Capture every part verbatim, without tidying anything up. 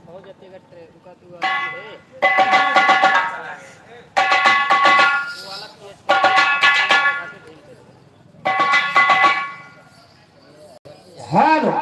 हो जाते अगर ट्रे-, उनका तू वाला भी है। वो वाला भी है। हेलो।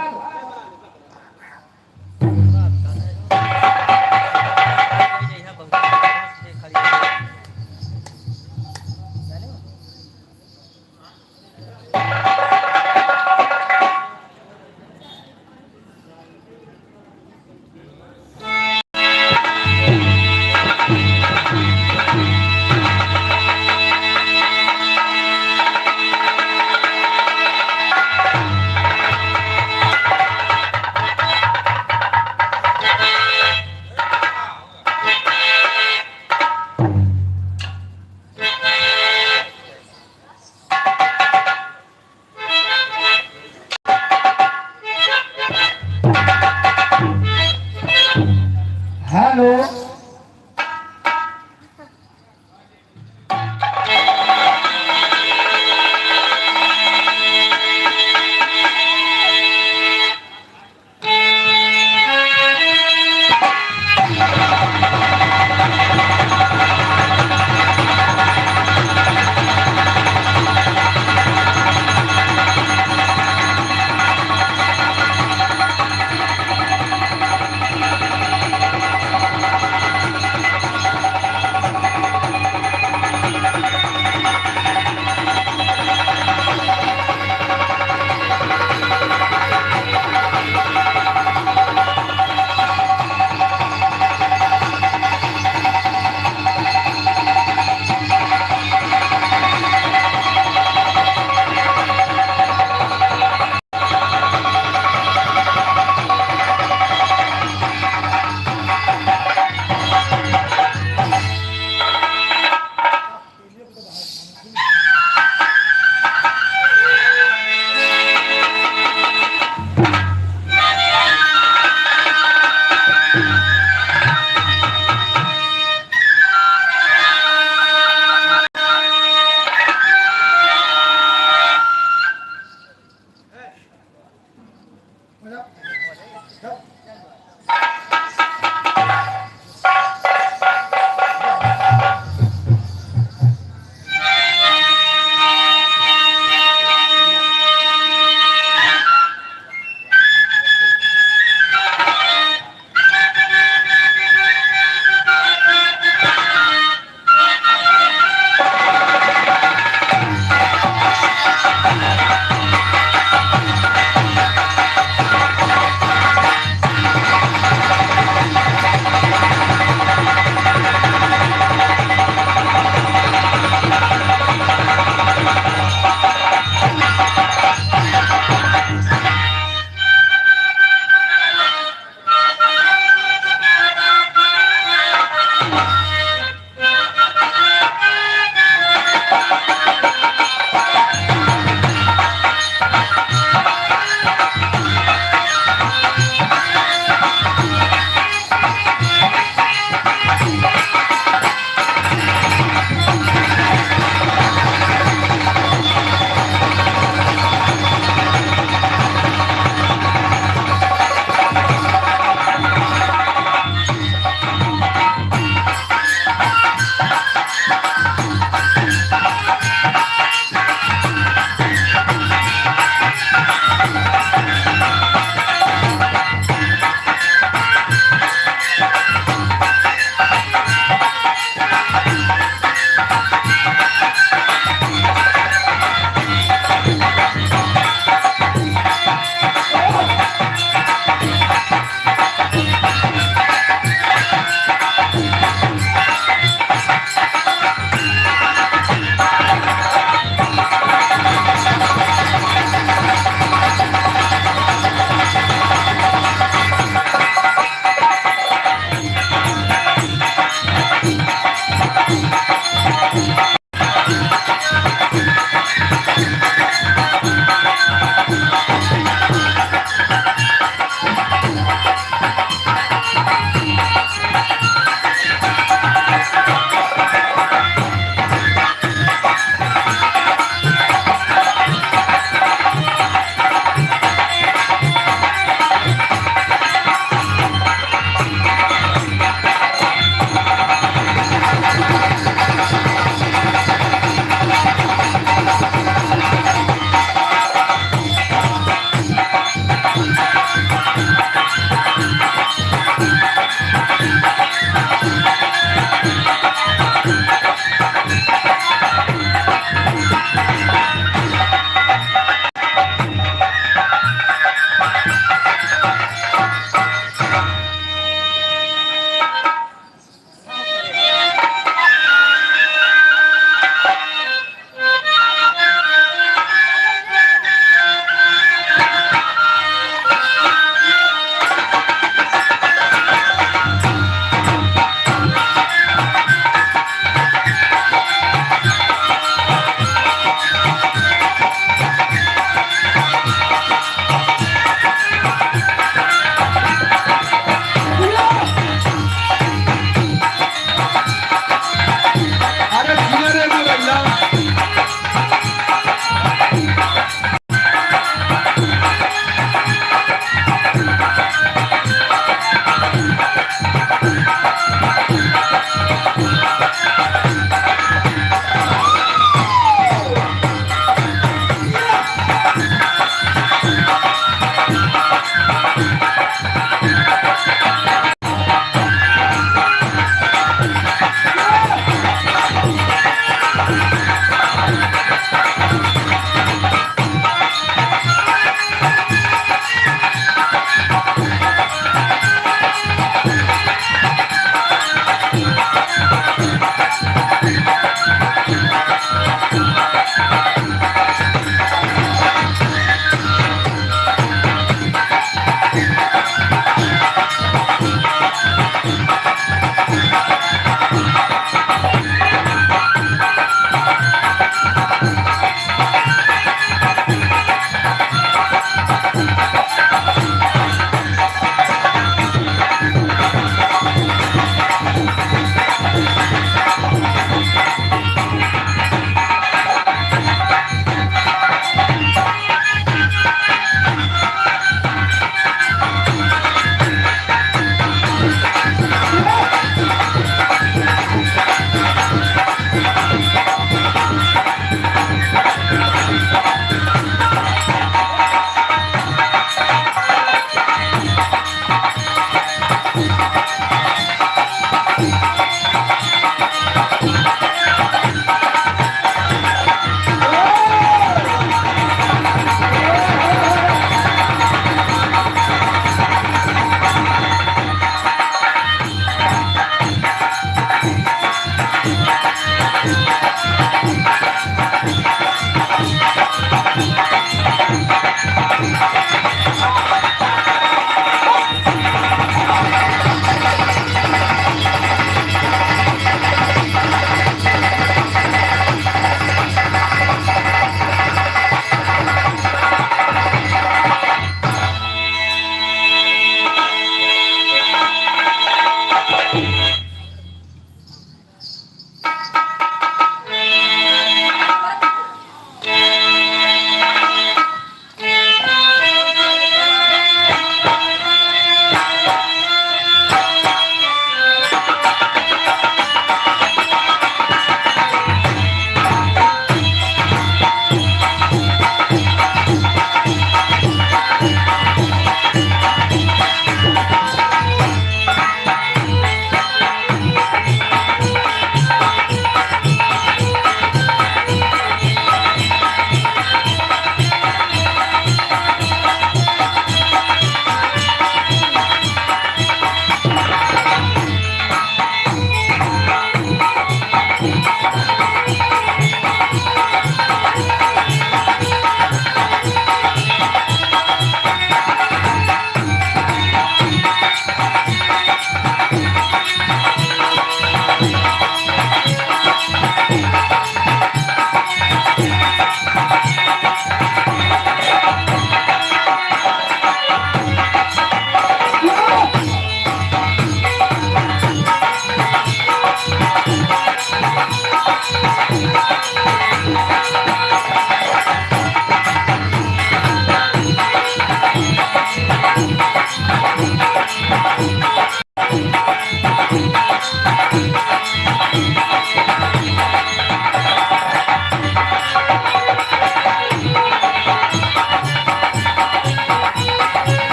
हेलो।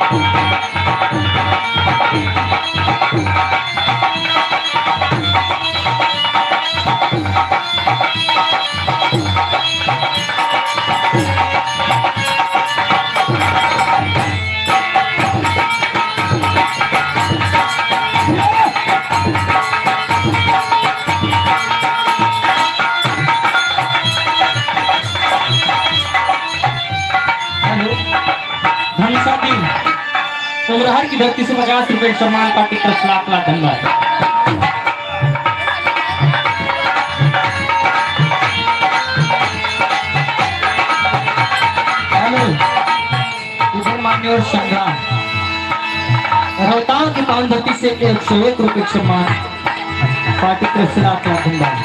हेलो, घनश्याम जी, उमराहार की धरती से पचास रुपए का सम्मान पार्टी की तरफ से लाख लाख धन्यवाद। हेलो, इधर मान्यवर संग्राम, रोहतास की पावन धरती से एक सौ एक रुपए का सम्मान पार्टी की तरफ से लाख लाख धन्यवाद।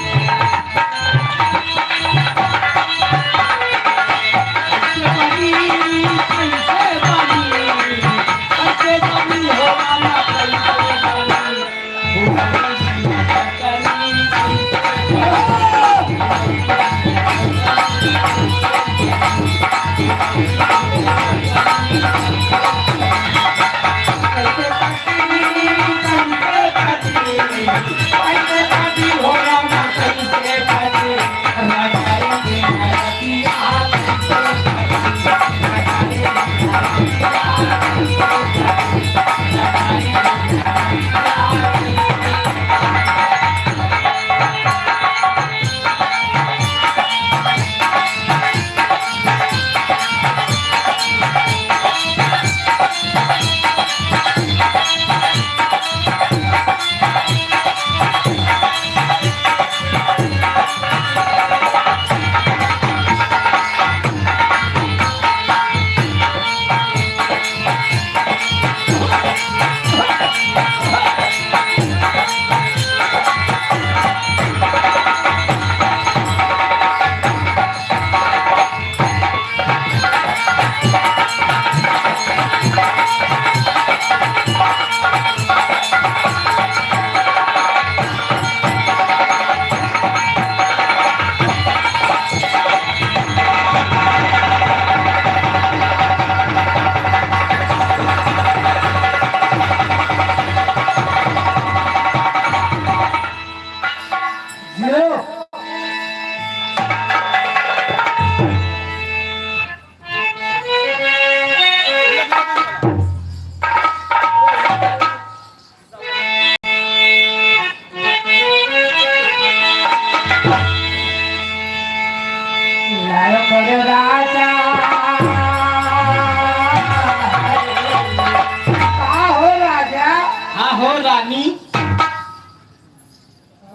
का हो राजा? हाँ हो रानी।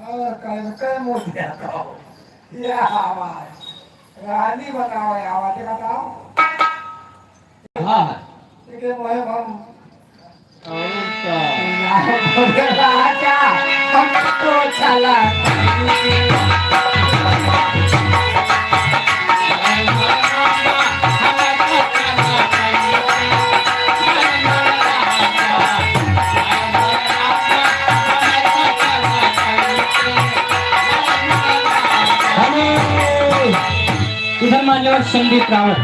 और कल के मुझे तो यह आवाज रानी बताओ, आवाज बताओ। हाँ, हाँ। ठीक है, मोहे हम और का? राजा, हमको चला। हेलो, इधर मान्यवर संदीप रावत,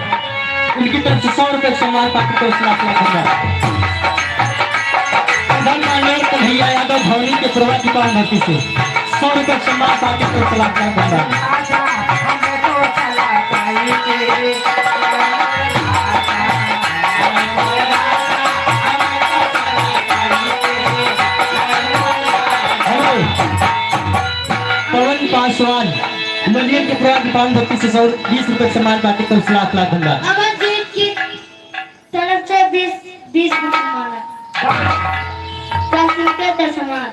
उनकी तरफ से सौ रुपये सम्मान पार्टी को इस लाख लाख धन्यवाद। इधर मान्यवर कन्हैया यादव भवनी के पूर्वा दीपावली धरती से सौ रुपये सम्मान पार्टी को इस लाख लाख धन्यवाद। हेलो। पवन पासवान, मलियर के पूर्वा दीपावली धरती से सौ बीस रुपये सम्मान पार्टी को इस लाख लाख धन्यवाद। अमरजीत की तरफ से बीस, बीस रुपये माला। दस रुपये का सम्मान।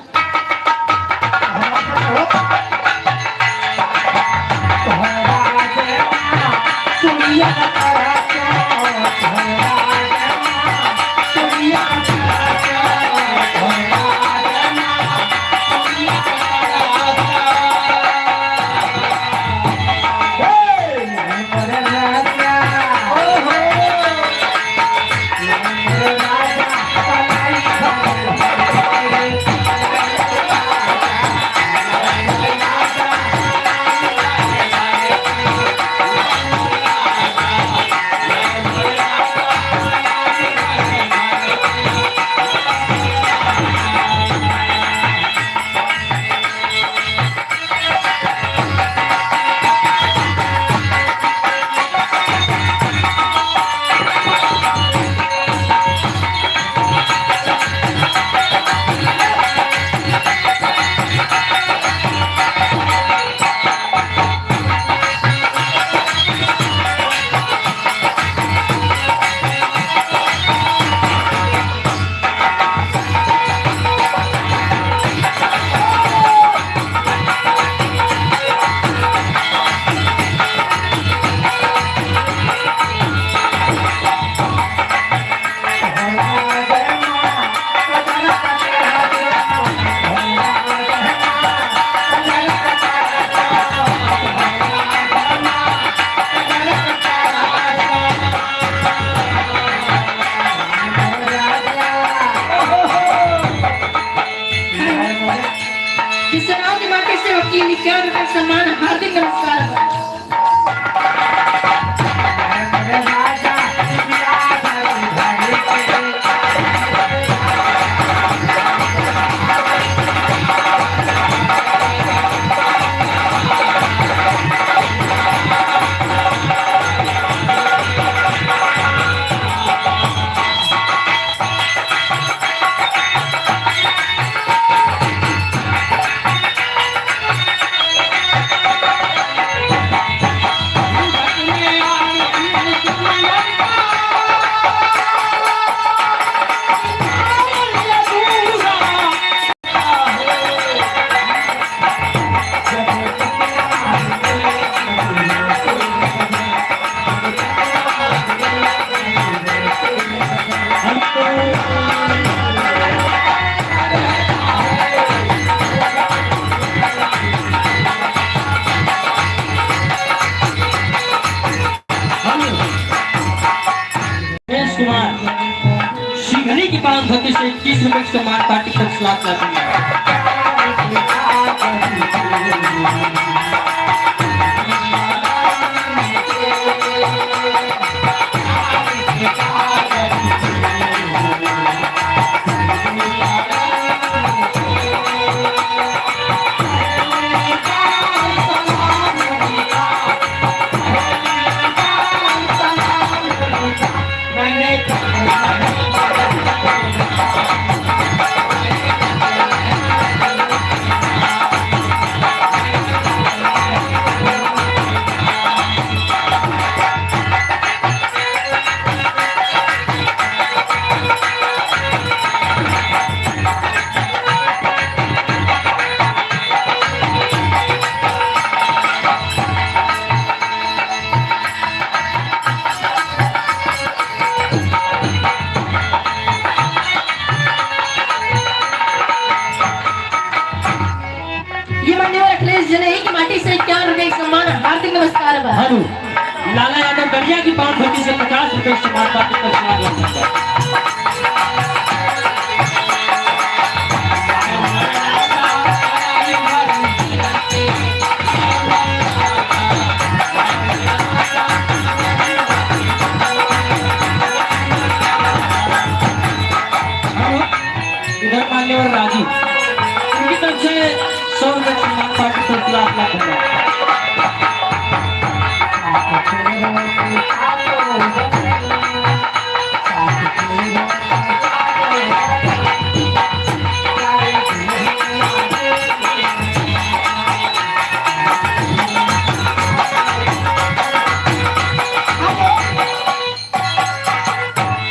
दिल्ली की पाँच सौ से इक्कीस रुपए की सम्मान पार्टी का लाख लाख। ये मान्यवर अखिलेश जनेही की माटी से इक्यावन रुपए के सम्मान, हार्दिक नमस्कार बा। हाँ जी। लाला यादव गढ़िया की पाँच सौ से पचास रुपए के सम्मान, हार्दिक नमस्कार बा। इधर मान्यवर राजू, उनकी तरफ से सौ रुपए का इनाम पार्टी को लाख लाख धन्यवाद।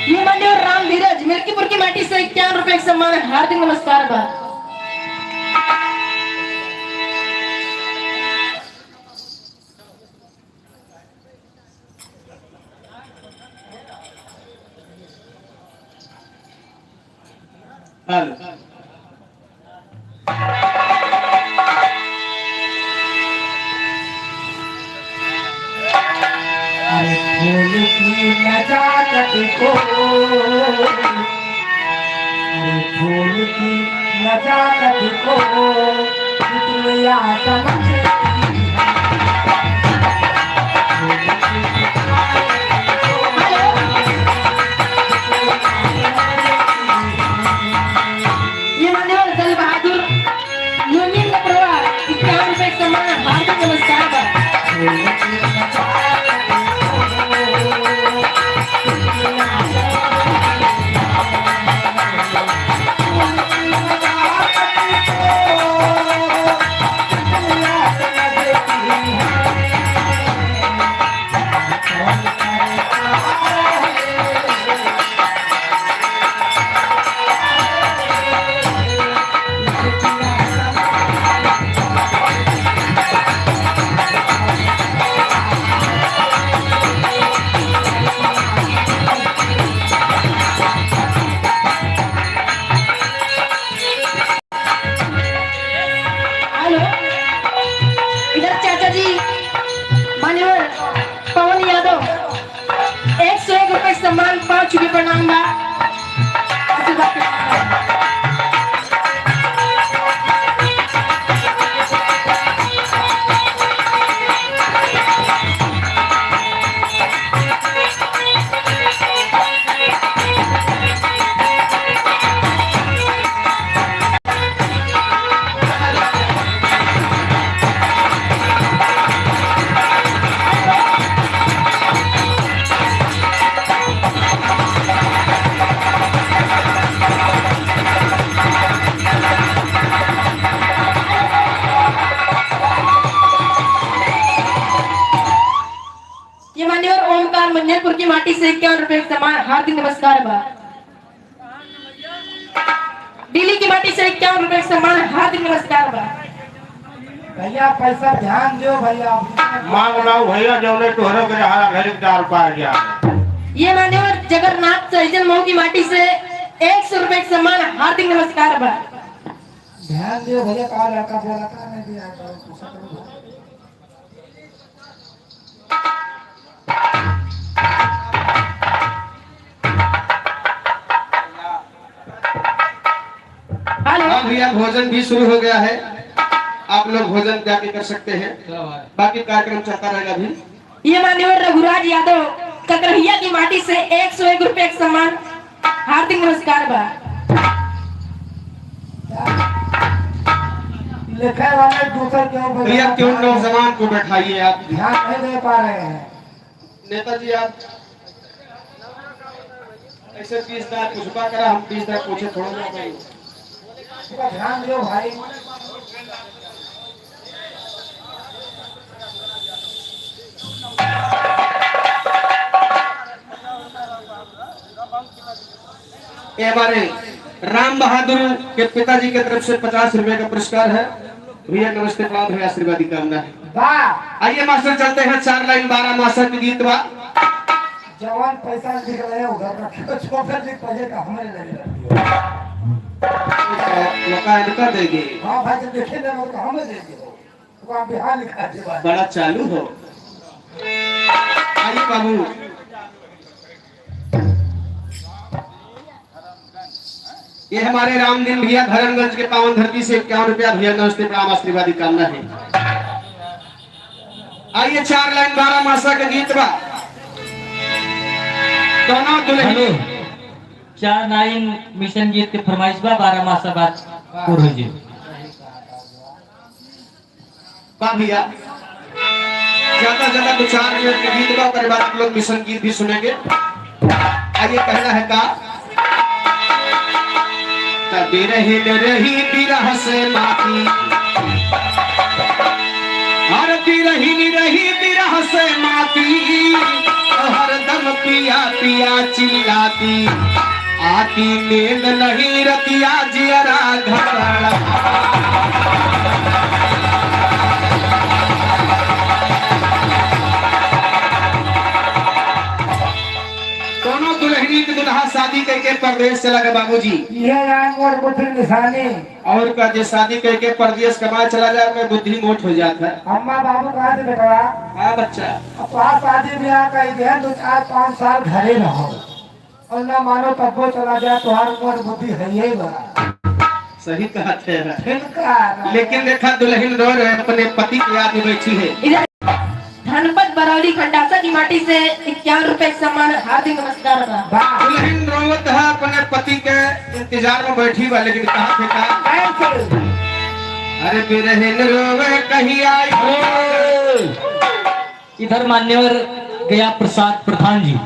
ये मान्यवर राम धीरज मिल्कीपुर की माटी से इक्यावन रुपए का सम्मान, हार्दिक नमस्कार बा। हेलो। अरे फूल की नजाकत को, अरे फूल की नजाकत को दुनिया समझती है। ये मान्यवर दल बहादुर यूनियन का प्रवाह इक्यावन रुपए के सम्मान, हार्दिक नमस्कार बा। हेलो, इधर चाचा जी, मान्यवर पवन यादव, एक सौ एक रुपए सम्मान, पाँच रुपए प्रणाम बा। आशीर्वाद के ये मान्यवर ओमकार मंझनपुर की माटी से इक्यावन रुपए का सम्मान, हार्दिक नमस्कार बा। दिल्ली की माटी से इक्यावन रुपए का सम्मान, हार्दिक नमस्कार बा। भैया पैसा ध्यान दो भैया। मांग लाओ भैया, जौने तोहरे के जहाँ घर एक चार पाए गया। ये मान्यवर जगन्नाथ सहजन मऊ की माटी से एक सौ रुपए का सम्मान, हार्दिक नमस्कार बा। ध्यान दो भैया, का लड़का बोला था, मैं भी आता हूँ, पूछा करूँ। भैया, भोजन भी शुरू हो गया है, आप लोग भोजन जाके कर सकते हैं, बाकी कार्यक्रम चलता रहेगा अभी। ये मान्यवर रघुराज यादव ककरहिया की माटी से एक सौ एक रुपये का सम्मान, हार्दिक नमस्कार बा। लिखे वाले दूसर के ऊपर भैया, क्यों नौजवान को बैठाइए आप? ध्यान नहीं दे पा रहे हैं। नेताजी, आप ऐसे बीस दाँय पूछबा करा, हम बीस दाँय पूछे थोड़ो ना भाई। थोड़ा ध्यान दो भाई। ये हमारे राम बहादुर के पिताजी के तरफ से पचास रुपए का पुरस्कार है। भैया नमस्ते, प्रणाम है, आशीर्वाद की कामना है। वाह। आइए मास्टर, चलते हैं, चार लाइन बारह मासा के गीत बा। जवान पैसा निकले उधर रखियो, छोटा जी पहले का हमें ले रखियो। मौका इनका देंगे। हाँ भाई, जब देखे ना तो हमें देंगे। तो आप बिहार लिखा दे भाई। बड़ा चालू हो। आइए बाबू। ये हमारे रामदीन भैया धर्मगंज के पावन धरती से इक्यावन रुपया भैया नमस्ते प्रणाम आशीर्वाद की कामना है। आइए चार लाइन बारह मासा के गीत बा। दोनों दुल्हन हेलो, चार लाइन मिशन गीत के फरमाइश बा, बारह मासा बाद पूर्ण हो जी। वाह भैया, ज्यादा ज्यादा दो चार मिनट के गीत बा, ओकरे बाद आप लोग मिशन गीत भी सुनेंगे। आइए, कहना है का? त बिरहिन रही बिरह से माती, हर बिरहिन रही बिरह से माती, हरदम पिया पिया चिल्लाती। आती नींद नहीं रतिया जियरा घबराला। दोनों दुल्हनी के दुल्हा शादी करके परदेश चला गया बाबूजी। ये राम और बुद्ध निशानी। और का जे शादी करके परदेश कमाए चला जाए, ओकर बुद्धि मोट हो जात है। अम्मा बाबू कहा थे बेटवा, हाँ बच्चा। अब तो आज शादी ब्याह कई दे, दो चार पाँच साल घरे रहो। और ना मानो तब्बो चला जाए, तोहार उम्र बुद्धि है ये बा। सही कहत है। फिर का? लेकिन देखा, दुल्हन रो रहे, अपने पति की याद में बैठी है। इधर धनपत बरौली खंडासा की माटी से इक्यावन रुपए का सम्मान, हार्दिक नमस्कार बा। वाह। दुल्हन रोवत है, अपने पति के इंतजार में बैठी बा, लेकिन कहा थे का? कैसे? अरे बिरहिन रोवे कहिया आई। इधर मान्यवर गया प्रसाद प्रधान जी।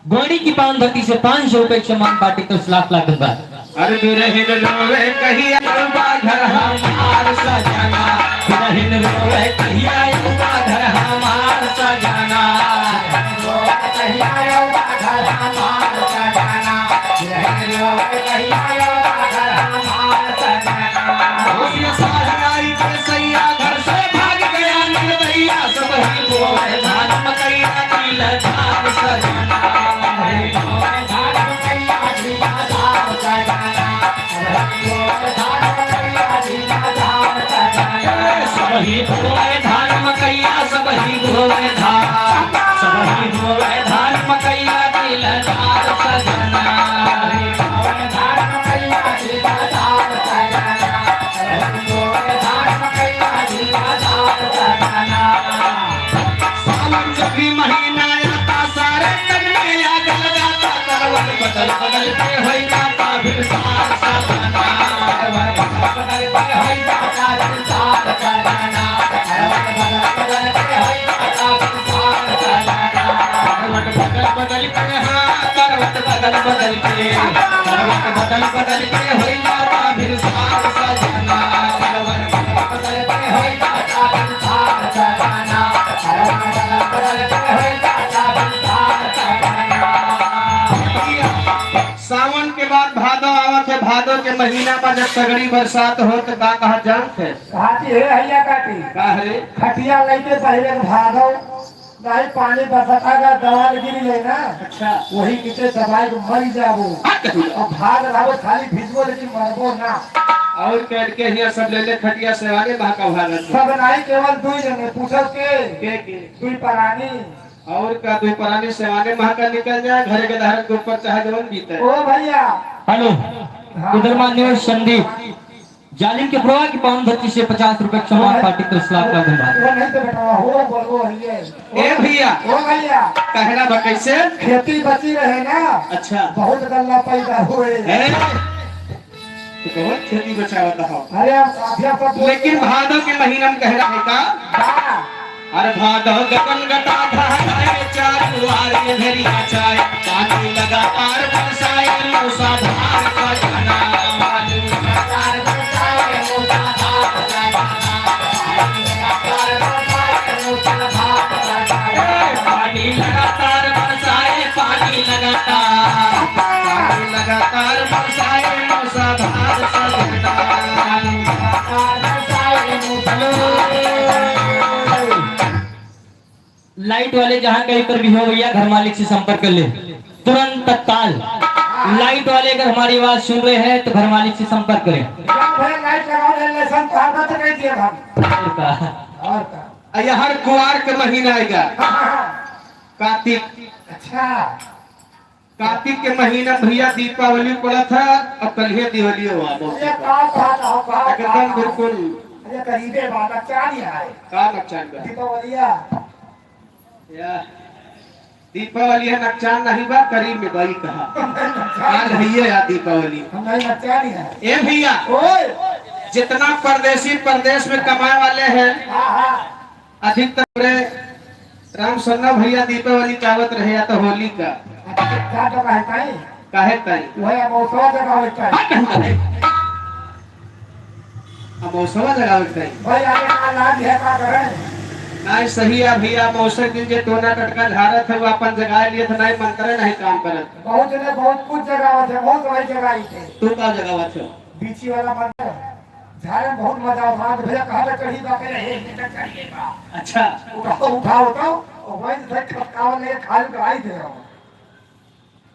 गोंडी की पावन धरती से पाँच सौ रुपए के सम्मान बाटे, तो लाख लाख धन्यवाद। अरे बिरहिन रोवे कहिया अउबा घर हमार सजना, बिरहिन रोवे कहिया अउबा घर हमार सजना। सबही बोए धान मकैया, सबही बोए धान, सबही बोए धान मकैया, दिलदार सजना। सावन जब भी महीना आता, सारे तन में आग लगाता, करवट बदल बदल के होई जाता, फिर सार सजना। करवट बदल बदल के होई जाता, फिर सार सजना। करवट बदल बदल के होई जाता, फिर सार सजना। करवट बदल बदल के, हाँ, करवट बदल बदल के, करवट बदल बदल के होई जाता, फिर सार सजना। करवट बदल बदल के होई जाता, फिर सार सजना। सावन के बाद भादो आवत है, भादो के महीना में जब सगड़ी बरसात हो तो का कहा जानत है? काटी है हैया काटी। का है? खटिया लेके पहले भादो, नहीं पानी बरसात का दवाल गिरी ले ना। अच्छा। वही किते दबाई के मरी जाबो। हाँ, कही। अब भाग रहो खाली भिजबो लेकिन मरबो ना। और करके हिया सब ले ले खटिया से आगे बहका भागत है। सब नहीं केवल दो जने पूछत के। के के? दुई परानी। और का दुई परानी से आगे महका निकल जाए, घरे के धारन के ऊपर चाहे जवन बीते। ओ भैया। हेलो। हाँ। इधर मान्यवर संदीप। जालिम के बुढ़वा की पावन धरती से पचास रुपए का सम्मान पार्टी तरफ से लाख लाख धन्यवाद। वो नहीं तो बेटा, वो बोल, वो है ये। ए भैया। ओ भैया। कहना बा कैसे? खेती बची रहे ना। अच्छा। बहुत गल्ला पैदा हुए। ए, तो बहुत खेती बचावत हो। अरे, हम अभी आपको बोल लेकिन रहे हैं। भादो के महीना में कहना है का? हाँ। अरे भादो गगन गटा धार, चार दुआर ये भेरिया चाय, पानी लगातार बरसाए, मूसलाधार सजना। पानी लगातार बरसाए, मूसलाधार सजना। पानी लगातार बरसाए, मूसलाधार सजना। पानी लगातार बरसाए, पानी लगातार, पानी लगातार बरसाए, मूसलाधार सजना। पानी लगातार बरसाए, मूसलाधार। लाइट वाले जहाँ कहीं पर भी हो भैया, घर मालिक से संपर्क कर ले, तुरंत तत्काल। लाइट वाले अगर हमारी आवाज सुन रहे हैं तो घर मालिक से संपर्क करें। क्या भाई, लाइट लगाओ, ले, ले, सन तार बंद कर दिया हम। और का? और का? आ, ये हर कुआर के महीना आएगा। हाँ, हाँ, हाँ। कार्तिक। अच्छा। कार्तिक के महीना में भैया दीपावली पड़त है, अब कल्हे दिवाली हुआ, बहुत ये का बात है, का एकदम बात है। बिल्कुल। अरे करीबे बा, नकचान ही है। का नकचान बा? दीपावलिया। या, दीपावली है, नकचान नहीं बा, करीब में बा, ई कहा। आज है ये यार दीपावली। हम नहीं नकचान ही है। ए भैया, ओए। जितना परदेसी परदेश में कमाए वाले हैं, हाँ, हाँ। अधिकतर रे राम सरना भैया दीपावली का आवत रहे या तो होली का। अच्छा, का तो काहे ताई? काहे ताई? वही अमौसवा जगावे ताई। हट, हट, हट। अमौसवा जगावे ताई। भाई, आगे का लाज है, का करें? नाहीं, सही है भैया, अमौसा के दिन जे टोना टटका झारत है, वो अपन जगाए लिए थे, नाहीं मंत्र नाहीं काम करत। बहुत जने बहुत कुछ जगावत है, बहुत भाई जगाई थे। तू का जगावत है? बीची वाला मंत्र। झारे में बहुत मजा आवत बा। भैया कहाँ तक चढ़ी बा, कहे, "हे, हे तक चढ़ी गई बा।" अच्छा। उठाओ, उठाओ, उठाओ। और वहीं से खटकावल लेके खाली कराई दे रहा हूँ।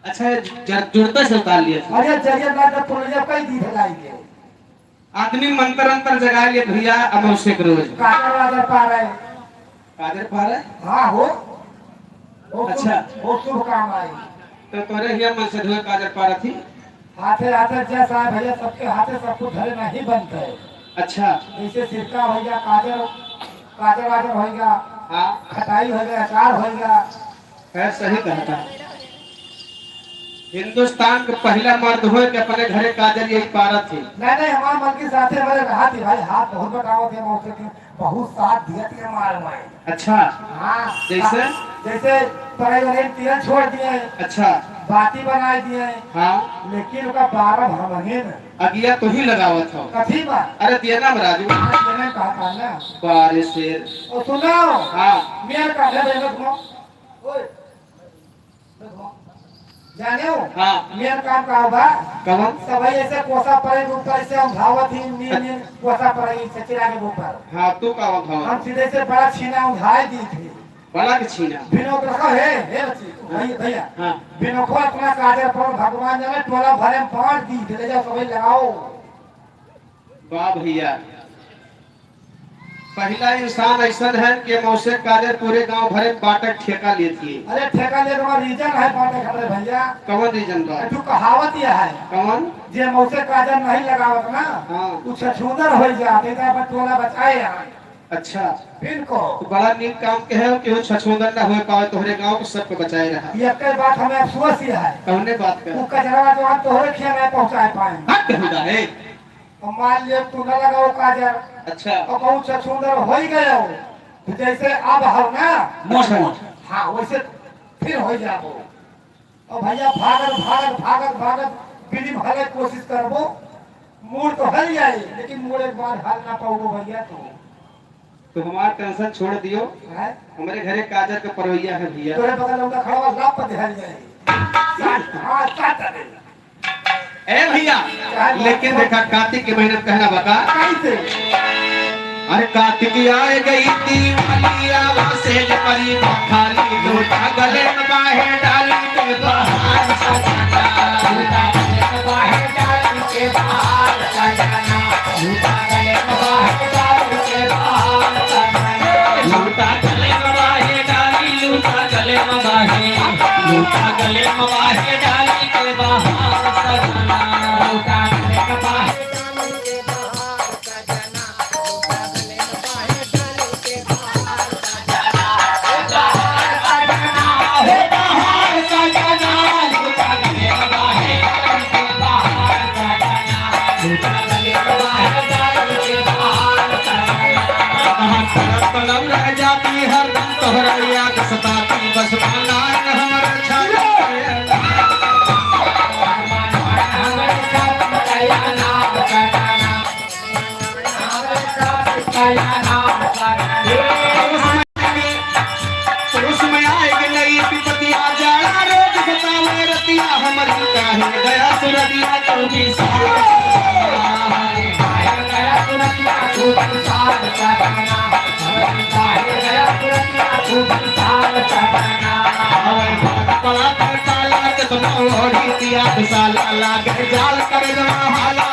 अच्छा, ये जर-, जुड़ता से उतार लिया था। अरे, जरिया ना तो पुलिया कई दी फैलाई दे। आदमी मंत्र अंतर जगा लिए भैया, अमौसे के रोज। काजर वाजर पा रहे। काजर पा रहे? हाँ हो। बहुत शुभ, अच्छा। बहुत शुभ काम आई। तो तोरे हिया मन से धोए काजर पा रही? हाथे हाथे जैसा है भैया, सबके हाथे सब कुछ धरे नहीं बनते। अच्छा। जैसे सिरका होइगा, काजर, काजर वाजर होइगा, हाँ। खटाई होइगा, अचार होइगा। खैर, सही कहता। हिंदुस्तान के पहला मर्द होए के अपने घरे काजर यही पारत ही। नहीं, नहीं, हमारे मन के साथे हमारे रहा थी भाई, हाथ बहुत बटावत है, बहुत से बहुत साथ दिया थी हमारे भाई। अच्छा। हाँ। जैसे? जैसे पराई वाले ने तेल छोड़ दिए। अच्छा। बाती बनाई दिए। हाँ। लेकिन ओका बारह हमहिन। अगिया तो ही लगावत हो। कथी बा? अरे दिया ना राजू। हाँ, दिया ना कहा था ना। बारे शेर। और सुनो। हाँ। मेरे कांधे पे मत घुमाओ। ओए। जाने हो? हाँ। मेन काम का बा? कवन? सब ऐसे कोसा परे के ऊपर से उंधावत ही, मेन, मेन कोसा परे ही से चिरा के ऊपर। हाँ, तू का उंधावत? हम सीधे से बड़ा छीना उंधाए दी थी। बड़ा के छीना? बिनोक रखा है, हे बच्ची, हाँ। भैया, भैया। हाँ। बिनोको अपना काजर पर भगवान जाने टोला भरे में बांट दी थी, ले जाओ सभी लगाओ। वाह भैया, पहिला इंसान अइसन है कि अमौसे काजर पूरे गांव भरे में बांटे ठेका लेत ही। अरे ठेका लेत हमार reason है बांटे खातिर भैया। कवन reason बा? एक ठो कहावत यह है। कवन? जे अमौसे काजर नहीं लगावत ना, हाँ। उ छछूंदर होइ जात, एकरा पर टोला बचाए यहाँ। अच्छा। बिल्कुल। तो बड़ा नीक काम के है कि वो छछूंदर ना हो पावे, तोहरे गांव को सबको बचाए रहा। ये एक बात हमें अफसोस ही है। कौने बात का? वो कचरा जो हम तोहरे खेत में पहुंचाए पाए। हट हुदा है। और मान लियो तू ना लगाओ काजर। अच्छा। और कहूँ छछूंदर हो ही गए हो, तो जैसे अब हो ना। मोट मोट। हाँ, वैसे फिर हो जाबो। और भैया भागत, भागत, भागत, भागत बिल्डिंग हले कोशिश करबो, मूड़ तो हल जाए, लेकिन मूड़ एक बार हल ना पाओ भैया तो। तो हमार tension छोड़ दियो। हैं? हमरे घरे काजर के परवैया है भैया। तोरे बगल में खड़ा हुआ लाभ पर ध्यान जाए। साथ, हाँ, साथ दे। ए भैया, लेकिन देखा, कार्तिक के महीना में कहना बका। कैसे? अरे कार्तिक आए गई दिवाली, आवा सेज परी खाली, लोटा गले में बाहे डाली के बाहर सजना। लोटा गले में बाहे डाली के बाहर सजना। लोटा गले में बाहे डाली के बाहर सजना। लोटा गले में बाहे डाली, लोटा गले में बाहे, लोटा गले में बाहे डाली के बाहर सजना। लोटा गले में बाहे डाली के बाहर उसमें आए के नई विपतिया, जाड़ा रोज सतावे रतिया, हमरी काहे गया सुरतिया, तू भी साथ। पड़ा था काला के तो मोरी तिया साला लागे जाल कर जमा हाला।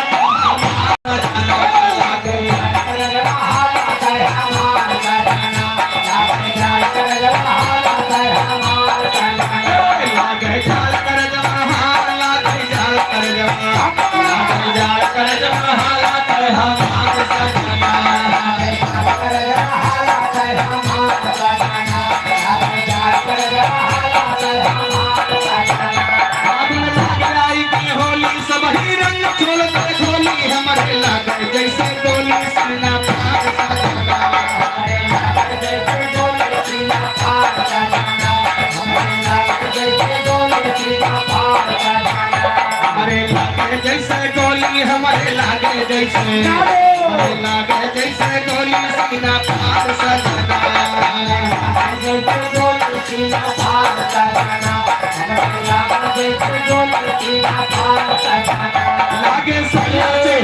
होली सब ही रंग छोड़ के झोली हमरे लागे जैसे गोली सीना फाड़। अरे लागे जैसे गोली हमरे लागे जैसे, हमरे लागे जैसे गोली सीना फाड़ सजना। लागे सैया से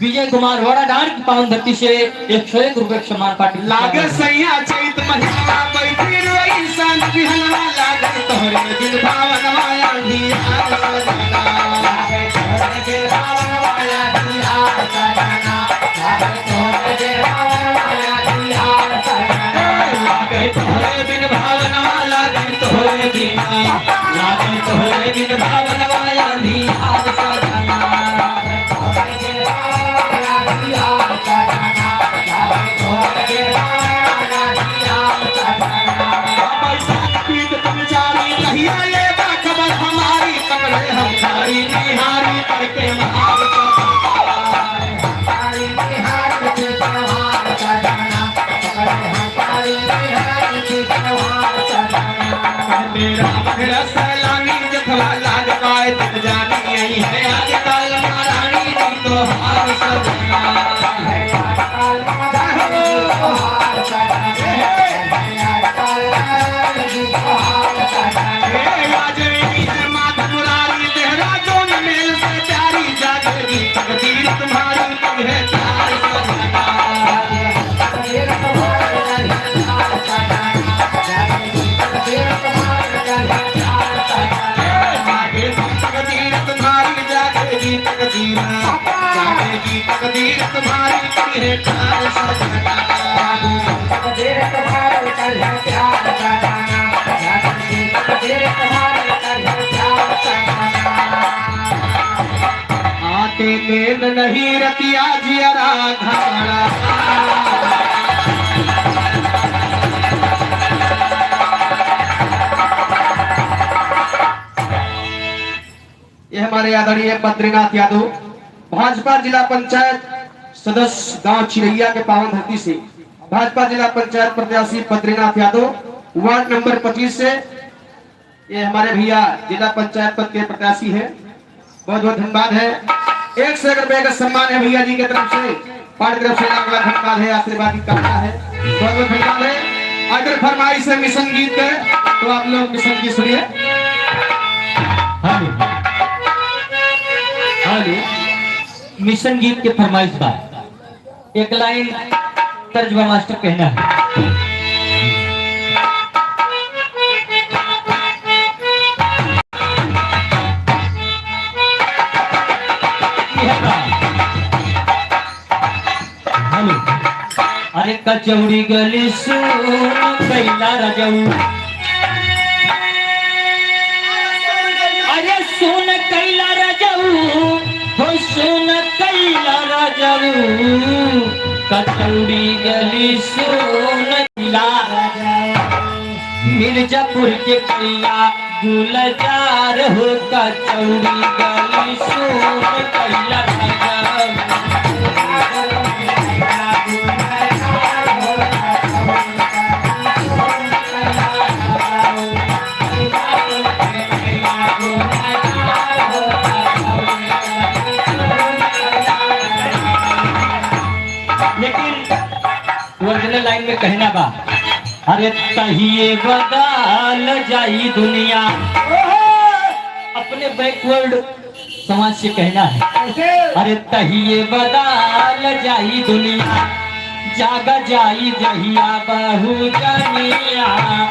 विजय कुमार वड़ा डांड की पावन धरती से एक सौ एक रुपये का सम्मान पार्टी। लागे सैया चैत महीना बैठी रोई सन बिहनवा, लागे तोहरे बिन भावनवा आंधी आर सजना। लागे तोहरे बिन भावनवा आंधी आर सजना। लागे तोहरे बिन भावनवा आंधी आर सजना। लागे तोहरे बिन भावनवा, लागे तोहरे बिन, लागे तोहरे बिन भावनवा आंधी आर सजना। मेरा भैरा सैलानी जथवा लाग पाए तक जानी आई है आज काल महारानी तुम तो हार सजना। हे आज मेरी है माधव मुरारी देहरादून मेल से प्यारी जागेगी तकदीर तुम्हारी। आते नींद नहीं रतिया जियरा घाड़ा। ये हमारे आदरणीय बद्रीनाथ यादव, भाजपा जिला पंचायत सदस्य गांव चिरैया के पावन धरती से, भाजपा जिला पंचायत प्रत्याशी बद्रीनाथ यादव, वार्ड नंबर पच्चीस से, ये हमारे भैया जिला पंचायत पद के प्रत्याशी हैं। बहुत बहुत धन्यवाद है। एक सौ एक रुपए का सम्मान है भैया जी की तरफ से, पार्टी तरफ से लाख लाख धन्यवाद है, आशीर्वाद की कामना है। बहुत बहुत धन्यवाद है। अगर फरमाइश है मिशन गीत के, तो आप लोग मिशन गीत सुनिए। हेलो, हेलो, मिशन गीत के फरमाइश बा। एक लाइन तर्ज बा मास्टर कहना है। हेलो। अरे कचौड़ी गली सुन कैला रजऊ। अरे सुन कैला रजऊ, हो सुन कैला रजऊ। कचौड़ी गली सुन कैला रजऊ। मिर्जापुर के कैला गुलजार हो कचौड़ी गली सुन कैला। लेकिन लाइन में कहना बा, अरे तहिए बदल जाई दुनिया। अपने बैकवर्ड समाज से कहना है, कैसे? अरे तहिए बदल जाई दुनिया, जाग जाई जहिया बहुजनिया।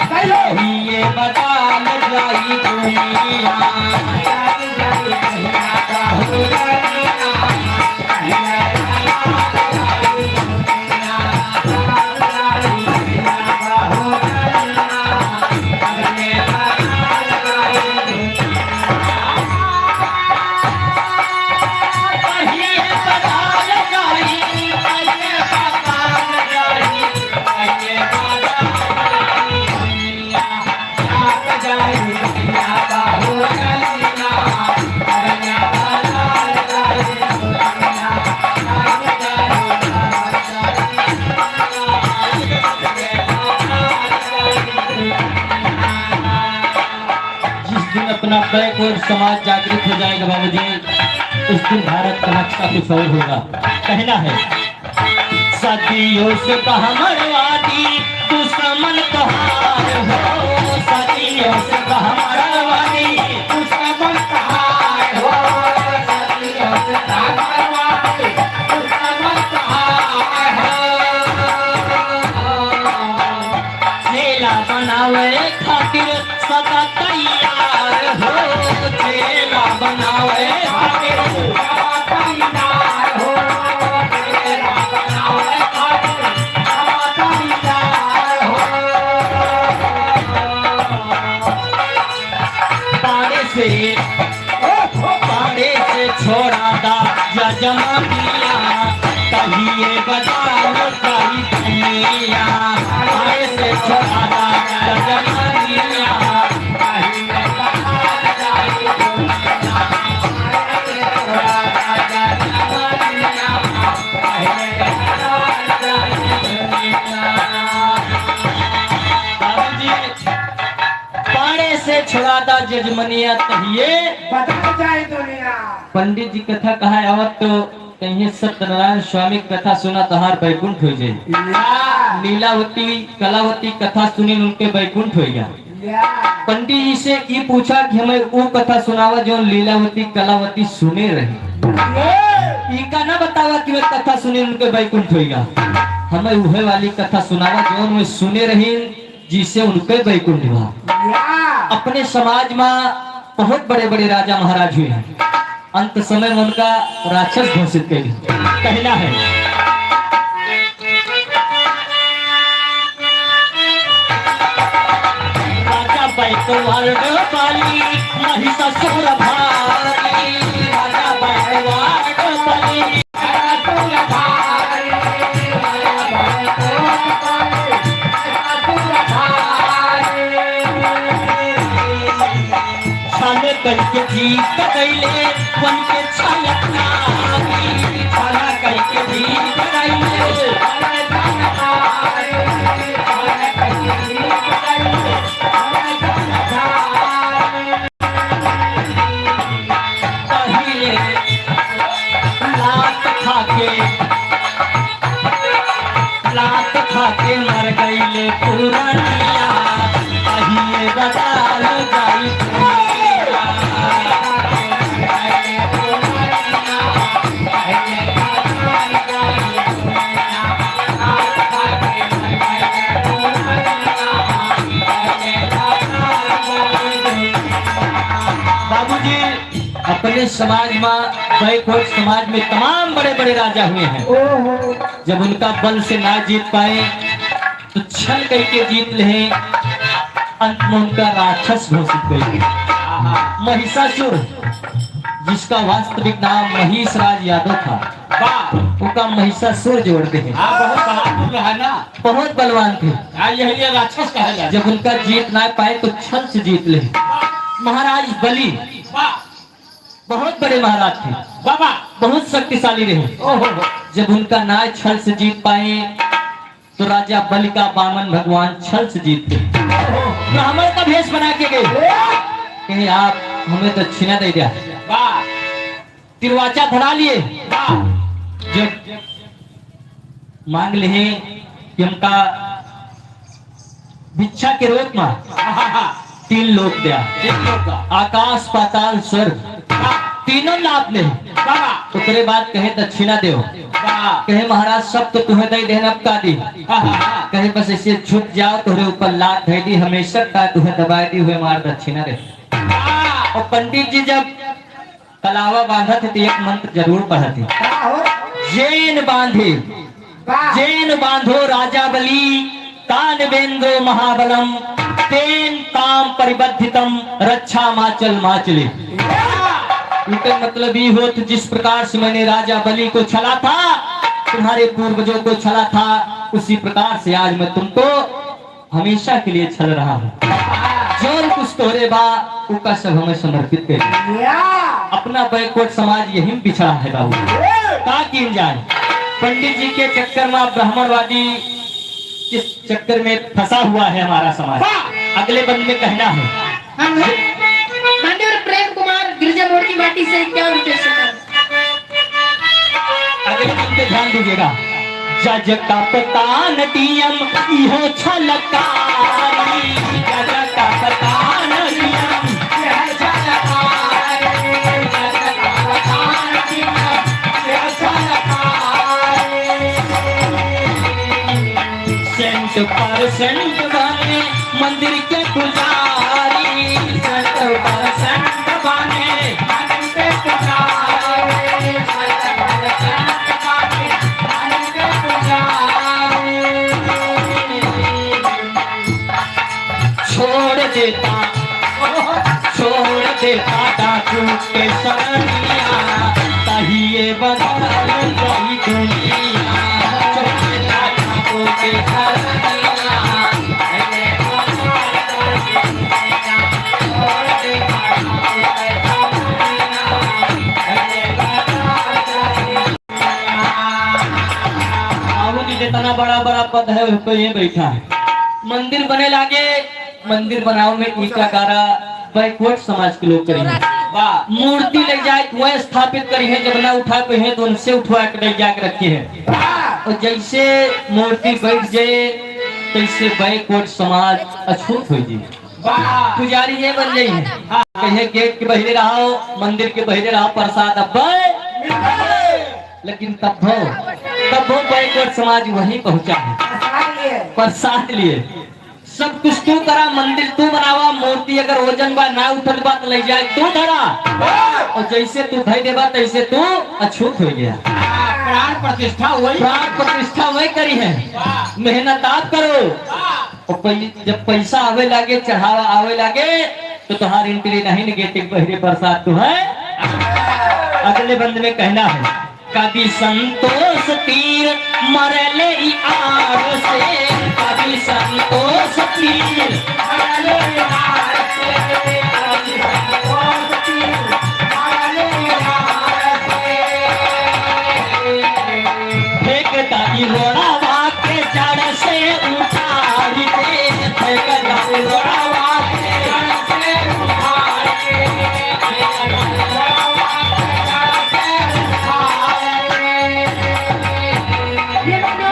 कैसे? तहिए बदल जाई दुनिया। जिस दिन अपना बैकवर्ड समाज जागृत हो जाएगा बाबूजी, उस दिन भारत का नक्शा कुछ और होगा। कहना है, सदियों से ब्राह्मणवादी दुश्मन तोहार हो, सदियों से ब्राह्मणवादी दुश्मन तोहार हो, सदियों से ब्राह्मणवादी दुश्मन तोहार हो। चेला बनावे खातिर सदा तैयार हो, चेला बनावे खातिर सदा तैयार हो, चेला बनावे खातिर सदा तैयार हो। पाड़े से, पाड़े से छोड़ा दा जजमानिया, तहिए बजाओ कई दुनिया। पाड़े से छोड़ा दा जजमानिया, तहिए बजाओ कई दुनिया। बाबूजी, पाड़े से छोड़ा दा जजमनिया तहिए। बदल जाए दुनिया। पंडित जी कथा कहा आवत तो कहिए सत्यनारायण स्वामी कथा सुना तोहार बैकुंठ हो जाए। या। लीलावती कलावती कथा सुनी उनके बैकुंठ हो गया। या। पंडित जी से ई पूछा कि हमें वो कथा सुनावा जो लीलावती कलावती सुने रही। या। इनका ना बतावा कि वह कथा सुनी उनके बैकुंठ हो गया। हमें उहे वाली कथा सुनावा जो मैं सुने रही जिससे उनके बैकुंठ हुआ। या। अपने समाज में बहुत बड़े-बड़े राजा महाराज हुए हैं, अंत समय में उनका राक्षस घोषित कर दिया। कहना है, राजा बैकवर्ड बली, महिषासुर भारी, राजा बैकवर्ड बली। छल कइके जीत गइले, बन के छलकारी। छल कइके जीत गइले। पहिले लात खाके, लात खाके मर गइले पुरनिया, पहिले बदल जाई दुनिया। बाबूजी, अपने समाज में, बैकवर्ड समाज में तमाम बड़े-बड़े राजा हुए हैं। ओहो। जब उनका बल से ना जीत पाए, तो छल करके जीत ले, अंत में उनका राक्षस घोषित कर दिया। आहा। महिषासुर, जिसका वास्तविक नाम महेश राज यादव था, वाह। ओका महिषासुर जोड़ दे हैं। हाँ, बहुत बहादुर रहा ना। बहुत बलवान थे। हाँ, यही ये राक्षस कहा जाए। जब उनका जीत ना पाए तो छल से जीत ले। महाराज बलि वाह। बहुत बड़े महाराज थे। बाबा। बहुत शक्तिशाली रहे। ओहो। जब उनका नाय छल से जीत पाए तो राजा बलि का वामन भगवान छल से जीत गए। ओहो। ब्राह्मण का भेष बना के गए। कहे, "आप हमें दक्षिणा दे दिया।" वाह। तिरवाचा धरा लिए। वाह। जब मांग ले, कि हमका भिक्षा के रूप में तीन लोक दिया। तीन लोक का। आकाश, पाताल, स्वर्ग। वाह। तीनों लाभ ले। वाह। ओकरे बाद कहे, "दक्षिणा देव।" वाह। कहे, "महाराज, सब तो तुहे दे देन, अब का दी?" हाँ, हाँ, हाँ। कहे, "बस ऐसे झुक जाओ, तोहरे ऊपर लात धइ दी, हमेशा का तुहे दबाए दी हुए मार दक्षिणा दे।" वाह। और पंडित जी जब कलावा बांधत है तो एक मंत्र जरूर पढ़त है। का हो? "जेन बांधे, वाह। जेन बांधो राजा बलि, तान वेंद्रो महाबलम, तेन ताम परिबद्धितम, रक्षा माचल माचले।" वाह। इनका मतलब ई होत, जिस प्रकार से मैंने राजा बलि को छला था, तुम्हारे पूर्वजों को छला था, उसी प्रकार से आज मैं तुमको हमेशा के लिए छल रहा हूँ। जौन कुछ तोहरे बा, उका सब हमें समर्पित कर दे। या। अपना backward समाज यही में बिछड़ा है बाबू। का कीन जाए? पंडित जी के चक्कर में, ब्राह्मणवादी के चक्कर में फंसा हुआ है हमारा समाज। वाह। अगले बंद में कहना है। हाँ, हाँ। माननीय प्रेम कुमार गिरिजा मोड़ की माटी से इक्यावन रुपये से कम। अगले दिन पे ध्यान दीजिएगा। जज का पता न डीएम इहो छलकारी, जज का पता न डीएम इहो छलकारी, जज का पता न डीएम इहो छलकारी। सेंट परसेंट बने मंदिर के पुजारी, सेंट परसेंट बने मंदिर के पुजारी, सेंट परसेंट बने मंदिर के पुजारी। छोड़ देता, छोड़ देता डाकू के सरनिया, तहिए बदल गई दुनिया। छोड़ देता डाकू के सरनिया, तहिए बदल गई दुनिया। छोड़ देता डाकू के सरनिया, तहिए बदल गई दुनिया। बाबू जी, जितना बड़ा बड़ा पद है, उस पे ये बैठा है। मंदिर बने लागे, मंदिर बनावे में ईटा गारा backward समाज के लोग करी हैं। वाह। मूर्ति ले जाए, वह स्थापित करी है, जब ना उठा पे हैं तो उनसे उठवा के ले जाके रखी है। वाह। और जैसे मूर्ति बैठ जाए, तैसे backward समाज अछूत हो जाए। वाह। पुजारी ये बन जाई है। हाँ। कहे, "गेट के बहिरे रहो, मंदिर के बहिरे रहो, प्रसाद अब्बे।" लेकिन तब हो, तब हो backward समाज वहीं पहुंचा है। प्रसाद लिए। प्रसाद लिए। सब कुछ तू करा, मंदिर तू बनावा, मूर्ति अगर वजन बा, ना उठत बा, तो ले जाए तू धरा। वाह। और जैसे तू धई देबा, तैसे तू अछूत हो गया। प्राण प्रतिष्ठा वही। प्राण प्रतिष्ठा वही करी है। वाह। मेहनत आप करो। वाह। और पै-, जब पैसा आवे लागे, चढ़ावा आवे लागे, तो तुम्हारी entry नहीं, negative बहिरे प्रसाद तो है। अगले बंद में कहना है, कवि संतोष तीर मरले ई आर से, कवि संतोष तीर मरले ई आर से, कवि संतोष तीर मरले ई आर से। फेंक दा ई रोड़ावा के जड़ से उखाड़ के, फेंक दा ई रोड़ावा के जड़ से उखाड़ के, फेंक दा ई रोड़ावा के जड़ से उखाड़ के। ये मानो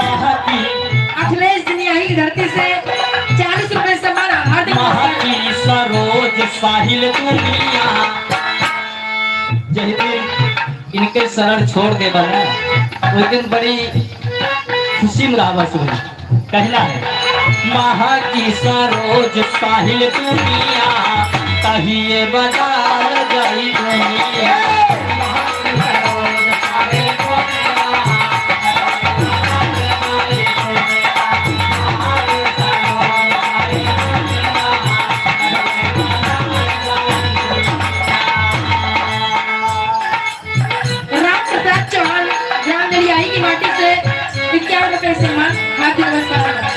अखिलेश दुनियाही की धरती से चालीस रुपए सम्मान, हार्दिक नमस्कार। महकी सरोज साहिल दुनिया। जय दिन इनके शरण छोड़ देबा ना, वो दिन बड़ी खुशी में रहबा सुन। कहना है, "महा की सरोज साहिल दुनिया, तहिए बदल गई दुनिया।" राम प्रसाद चौहान, ग्राम नलियाही की माटी से इक्यावन रुपए सम्मान, हार्दिक नमस्कार।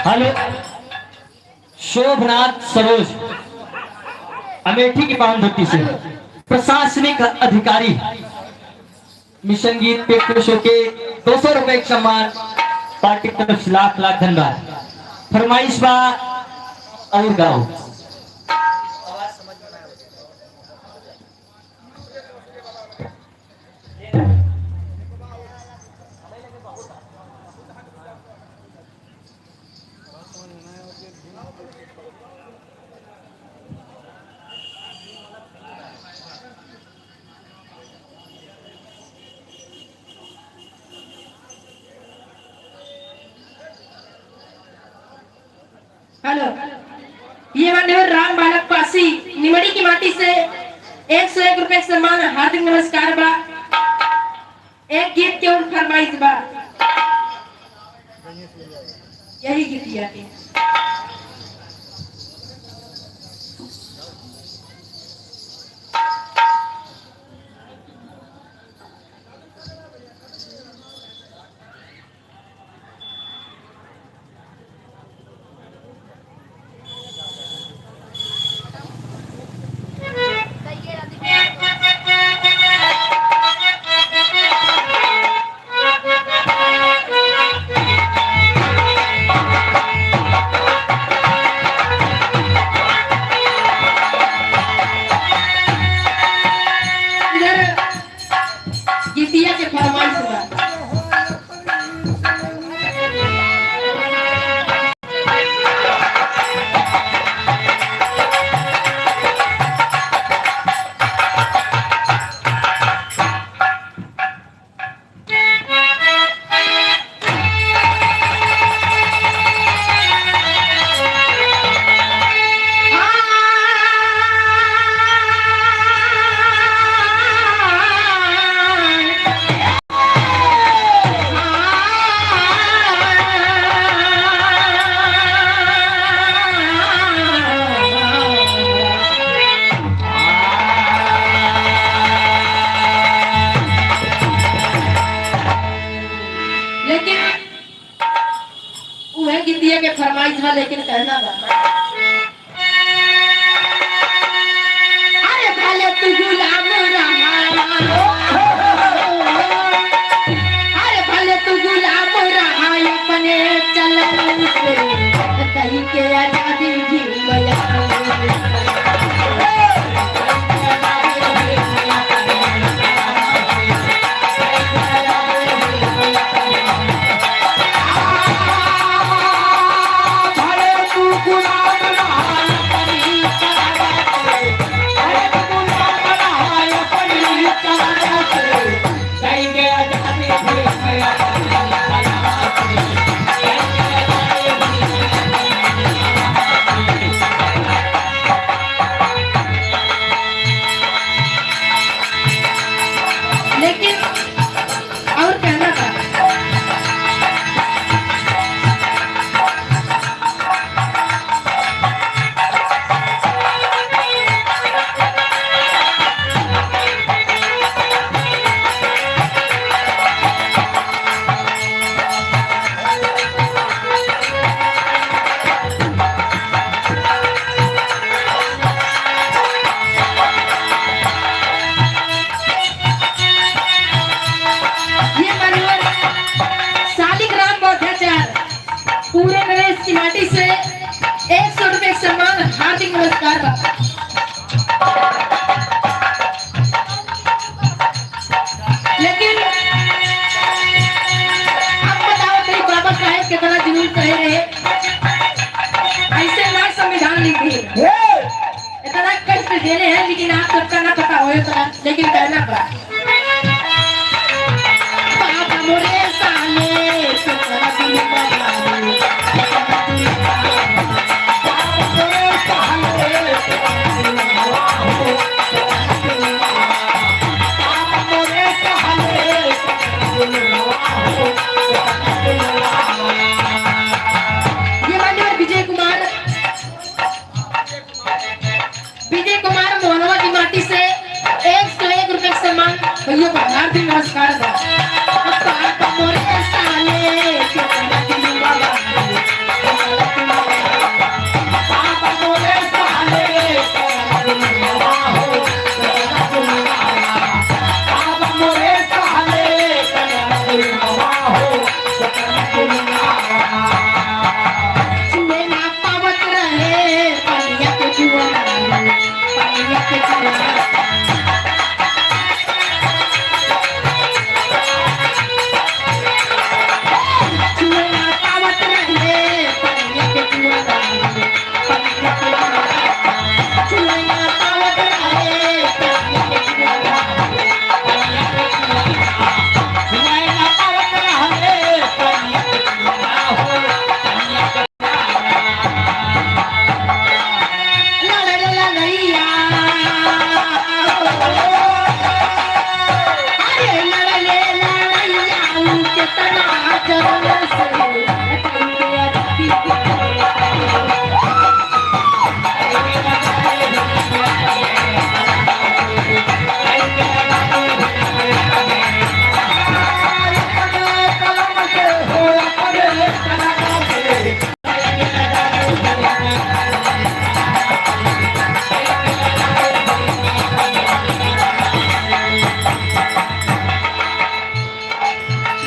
हेलो, शोभनाथ सरोज, अमेठी की पावन धरती से, प्रशासनिक अधिकारी, मिशन गीत पे खुश होके दो सौ रुपए का सम्मान, पार्टी की तरफ से लाख लाख धन्यवाद। फरमाइश बा और गाओ। हेलो, ये मान्यवर राम बालक पासी निमड़ी की माटी से एक सौ एक रुपये सम्मान, हार्दिक नमस्कार बा। एक गीत के और फरमाइश बा, यही गीतिया के। इधर गीतिया के फरमाइश बा। लेकिन उहे गीतिया के फरमाइश बा, लेकिन कहना बा। अरे भले तू गुलाम रहा, अरे भले तू गुलाम रहा अपने चलन से, कहीं के आजादी भी मया। लेकिन और कहना था। ये मान्यवर शालिग्राम बौद्धाचार्य, पूरे नरेश की माटी से एक सौ रुपये सम्मान, हार्दिक नमस्कार बा। लेकिन अब बताओ, तेरे बाबा साहेब कितना जुलूम सहे रहे, ऐसे ना संविधान लिख दिए। इतना कष्ट देने हैं, लेकिन आप सबका ना पता होए उतना, लेकिन कहना बा। बाबा मोरे साले, ये मान्यवर विजय कुमार, विजय कुमार मोहनवा की माटी से एक सौ एक रुपये सम्मान।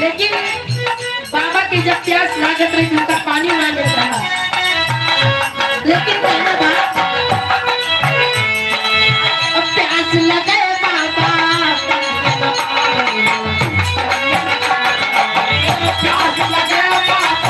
लेकिन बाबा के जब प्यास लागत रही, तो उनका पानी ना मिल रहा। लेकिन कहना बा, अब प्यास लगे बाबा, प्यास लगे बाबा,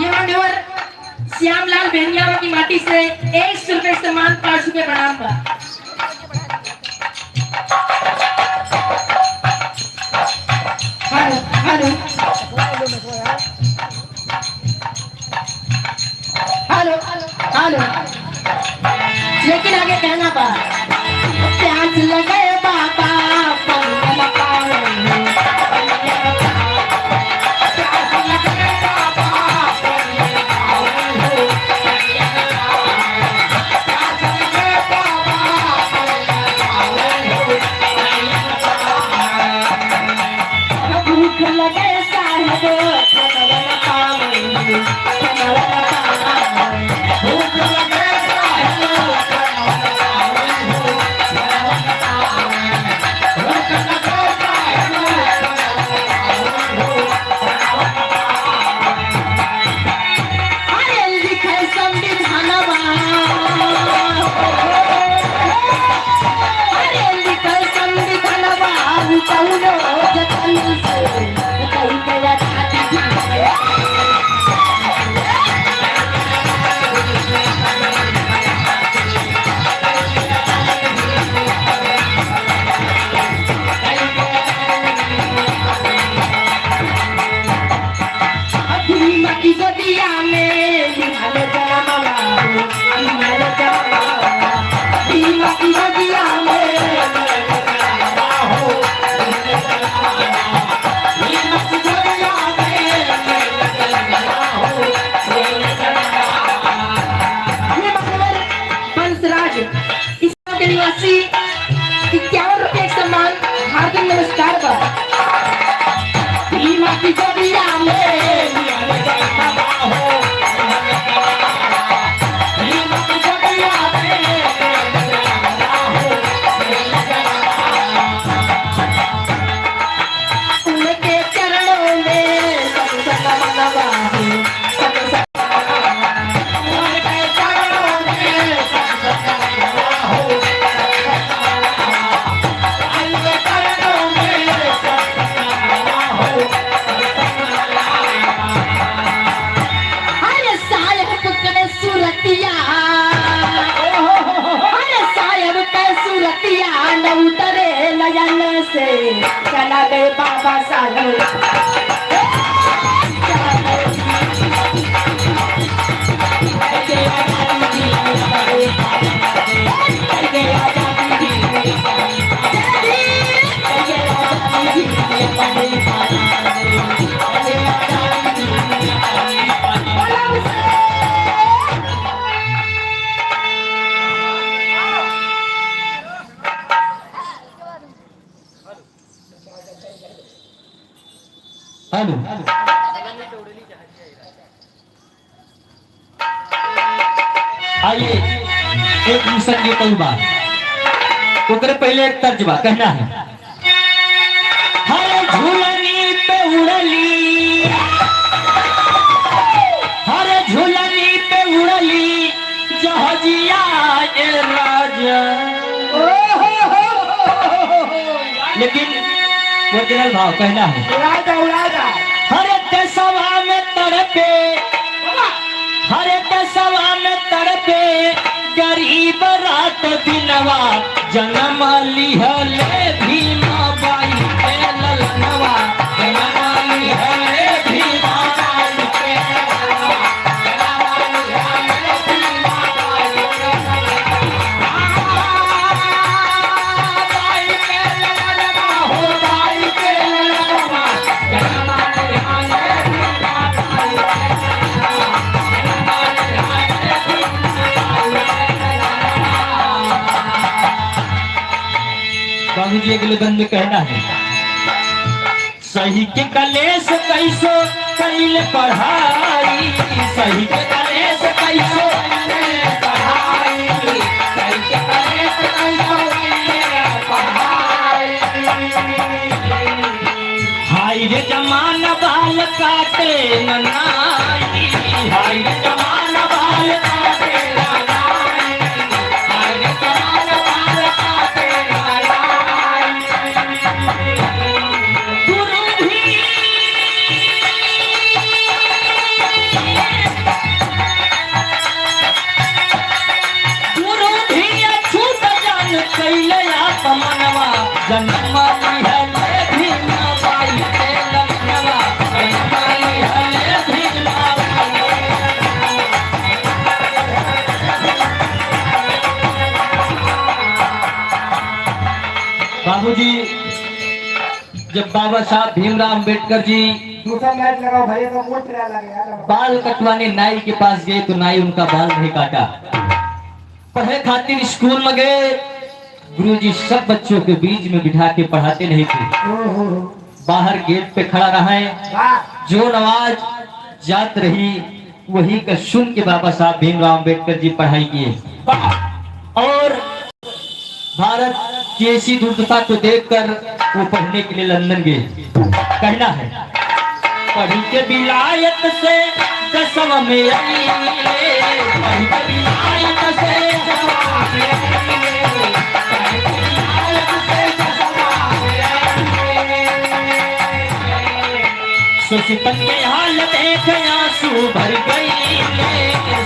ये मान्यवर श्यामलाल बेनिया की माटी से एक सौ रुपये सम्मान, पाँच रुपये प्रणाम बा। हेलो, हेलो। हेलो, हेलो। लेकिन आगे कहना बा, प्यास लगे बाबा, भूख लगे साहेब, खाना वाला पावे, खाना वाला पावे। भूख लगे साहेब, खाना वाला पावे, खाना वाला पावे। भूख लगे साहेब, खाना वाला पावे, खाना वाला पावे। अरे लिखे संविधानवा, अरे लिखे संविधानवा, कौनो जतन से कई गया। भीमा की गोदिया में लिहल जनमवा हो, लिहल जनमवा। भीमा की गोदिया में लिहल जनमवा हो, लिहल जनमवा। भीमा की गोदिया में लिहल जनमवा हो, लिहल जनमवा। ये मतलब हंसराज। के निवासी इक्यावन रुपये के सम्मान, हार्दिक नमस्कार बा। भीमा की गोदिया में, उनके चरणों में सब सब मनवा हो, सब सब अरे साहेब के सूरतिया, अरे साहेब के सूरतिया न उतरे नयन से, चला गए बाबा साहेब। हेलो। आइए, एक मिशन ये कौन बा, ओकरे पहले एक तर्ज बा, कहना है। हर झूलनी पे उड़ली, हर झूलनी पे उड़ली जहाजिया ए राजा। लेकिन ओरिजिनल भाव कहना है। उड़ा दे, उड़ा दे। हर देशवा में तड़पे, हर देशवा में तड़पे गरीब रात दिनवा, जनम लिहले भीमा बाई के ललनवा, जनम लिहले भीमा बाई के ललनवा। बाबूजी, अगले बंद में कहना है। सही के कलेश कैसो कैल पढ़ाई, सही के कलेश कैसो कैल पढ़ाई, सही के कलेश कैसो कैल पढ़ाई। हाय रे जमाना बाल काटे न नाई, हाय रे जमाना बाल काटे न नाई, हाय रे जमाना बाल काटे न नाई। गुरु भी, गुरु भी अछूत जान कैले आप मनवा, जनम लिहले भीमा बाई के ललनवा, जनम लिहले भीमा बाई। बाबूजी, जब बाबा साहब भीमराव अंबेडकर जी दूसरा लाइट लगाओ भैया, तो मूड चला लगे यार। बाल कटवाने नाई के पास गए तो नाई उनका बाल नहीं काटा। पढ़े खातिर स्कूल में गए, गुरुजी सब बच्चों के बीच में बिठा के पढ़ाते नहीं थे। ओहो। बाहर गेट पे खड़ा रहे, वाह। जो आवाज जात रही वही का सुन के बाबा साहब भीमराव अंबेडकर जी पढ़ाई किए। वाह। और भारत की ऐसी दुर्दशा को देखकर वो पढ़ने के लिए लंदन गए। कहना है, पढ़ी के विलायत से दसवा में आइले, पढ़ी के विलायत से दसवा में आइले, पढ़ी के विलायत से दसवा में आइले। शशिकांत के हाल देख आंसू भर गईले,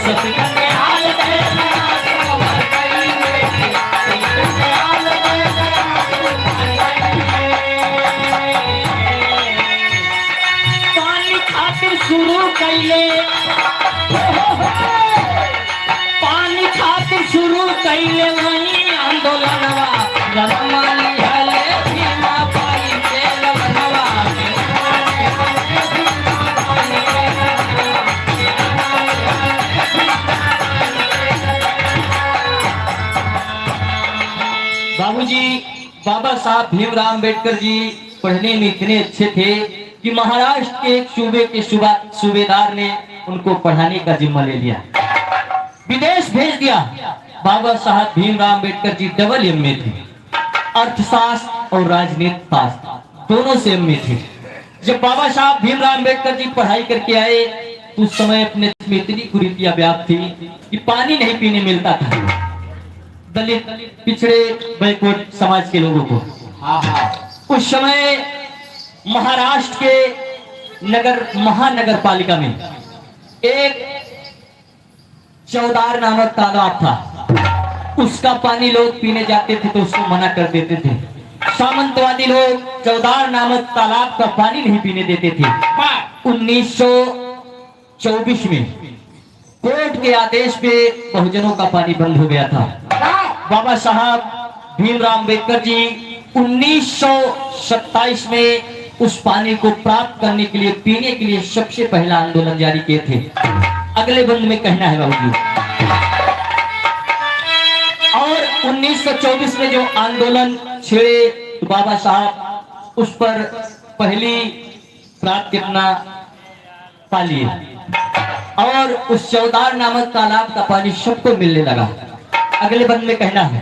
शशिकांत के हाल देख आंसू भर गईले, शशिकांत के हाल देख आंसू भर गईले। पानी खातिर शुरू कईले, पानी खातिर शुरू कईले वही आंदोलनवा। जनम लिहले भीमा बाई के ललनवा। बाबूजी, बाबा साहब भीमराव अंबेडकर जी पढ़ने में इतने अच्छे थे कि महाराष्ट्र के एक सूबे के सूबा-, सूबेदार ने उनको पढ़ाने का जिम्मा ले लिया। विदेश भेज दिया। बाबा साहब भीमराव अंबेडकर जी डबल एमए थे, अर्थशास्त्र और राजनीति शास्त्र दोनों से एमए थे। जब बाबा साहब भीमराव अंबेडकर जी पढ़ाई करके आए, तो उस समय अपने देश में इतनी कुरीतियां व्याप्त थी कि पानी नहीं पीने मिलता था। दलित, पिछड़े, बैकवर्ड समाज के लोगों को। हाँ, हाँ। उस समय महाराष्ट्र के नगर, महानगर पालिका में एक चौदार नामक तालाब था, उसका पानी लोग पीने जाते थे तो उसको मना कर देते थे। सामंतवादी लोग चौदार नामक तालाब का पानी नहीं पीने देते थे। उन्नीस सौ चौबीस में कोर्ट के आदेश पे बहुजनों का पानी बंद हो गया था। बाबा साहब भीमराव अंबेडकर जी उन्नीस सौ सत्ताईस में उस पानी को प्राप्त करने के लिए, पीने के लिए सबसे पहला आंदोलन जारी किए थे। अगले बंद में कहना है बाबूजी, और उन्नीस सौ चौबीस में जो आंदोलन छिड़े तो बाबा साहब उस पर पहली रात कितना पा लिए और उस चौदार नामक तालाब का पानी सबको मिलने लगा। अगले बंद में कहना है।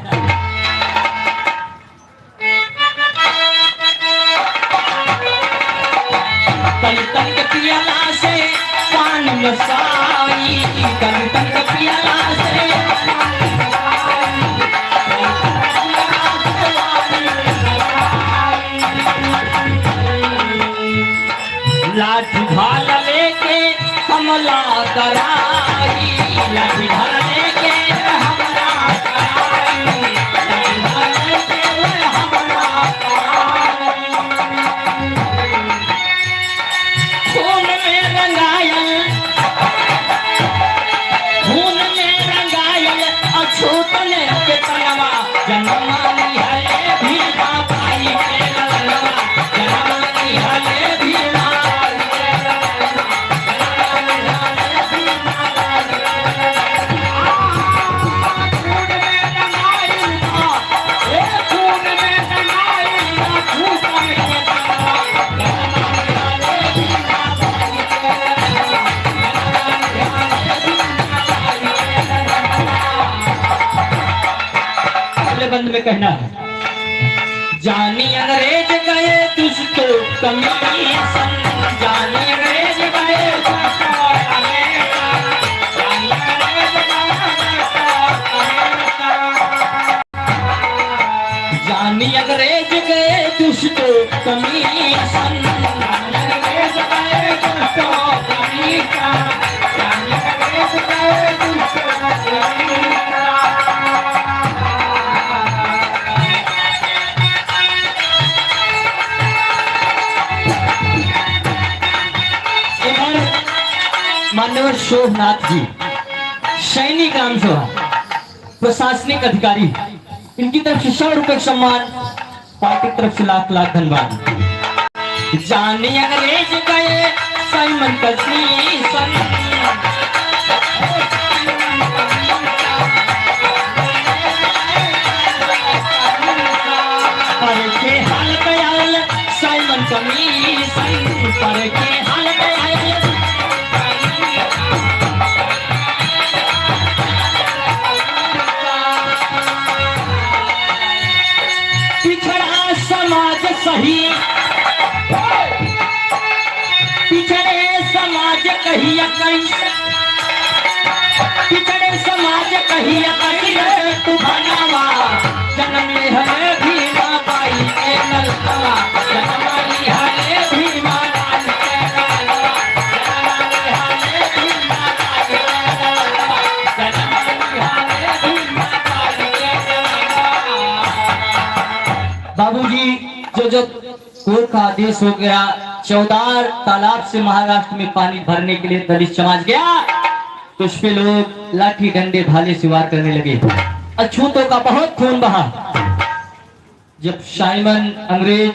कल तन के पियला से पान नसाई, कल तन के पियला से लाठी भाला लेके हमला कराई, लाठी भाला लेके हमला कराई, लाठी भाला लेके हमला कराई। खून में रंगायल, खून में रंगायल अछूतन के तनवा, जनम लिहले भीमा बाई के ललनवा, जनम लिहले भीमा बाई के ललनवा। अगले बंद में कहना है, जानी अंग्रेज गए दुष्ट कमीशन, जानी अंग्रेज गए दुष्ट कमीशन, जानी अंग्रेज गए दुष्ट कमीशन। जानी अंग्रेज गए दुष्ट कमीशन, जानी अंग्रेज गए दुष्ट कमीशन, जानी अंग्रेज गए दुष्ट कमीशन। इधर माननीय शोभनाथ जी, सैनी ग्राम सभा, प्रशासनिक अधिकारी, इनकी तरफ से सौ रुपए का सम्मान, पार्टी की तरफ से लाख लाख धन्यवाद। जानी अंग्रेज गए साइमन कमीशन। पर के हाल कयाल साइमन कमीशन, पर के हाल कयाल। पिछड़ा समाज सही, पिछड़े समाज कहिया कैसे, पिछड़े समाज कहिया कैसे तू बनावा, जनम लिहले भीमा बाई के ललनवा, जनम लिहले भीमा बाई के ललनवा, जनम लिहले भीमा बाई के ललनवा, जनम लिहले भीमा बाई के ललनवा। बाबूजी, जो जो कोर्ट का आदेश हो गया, चौदार तालाब से महाराष्ट्र में पानी भरने के लिए दलित समाज गया, तो उस पे लोग लाठी डंडे भाले से वार करने लगे। अछूतों का बहुत खून बहा। जब साइमन अंग्रेज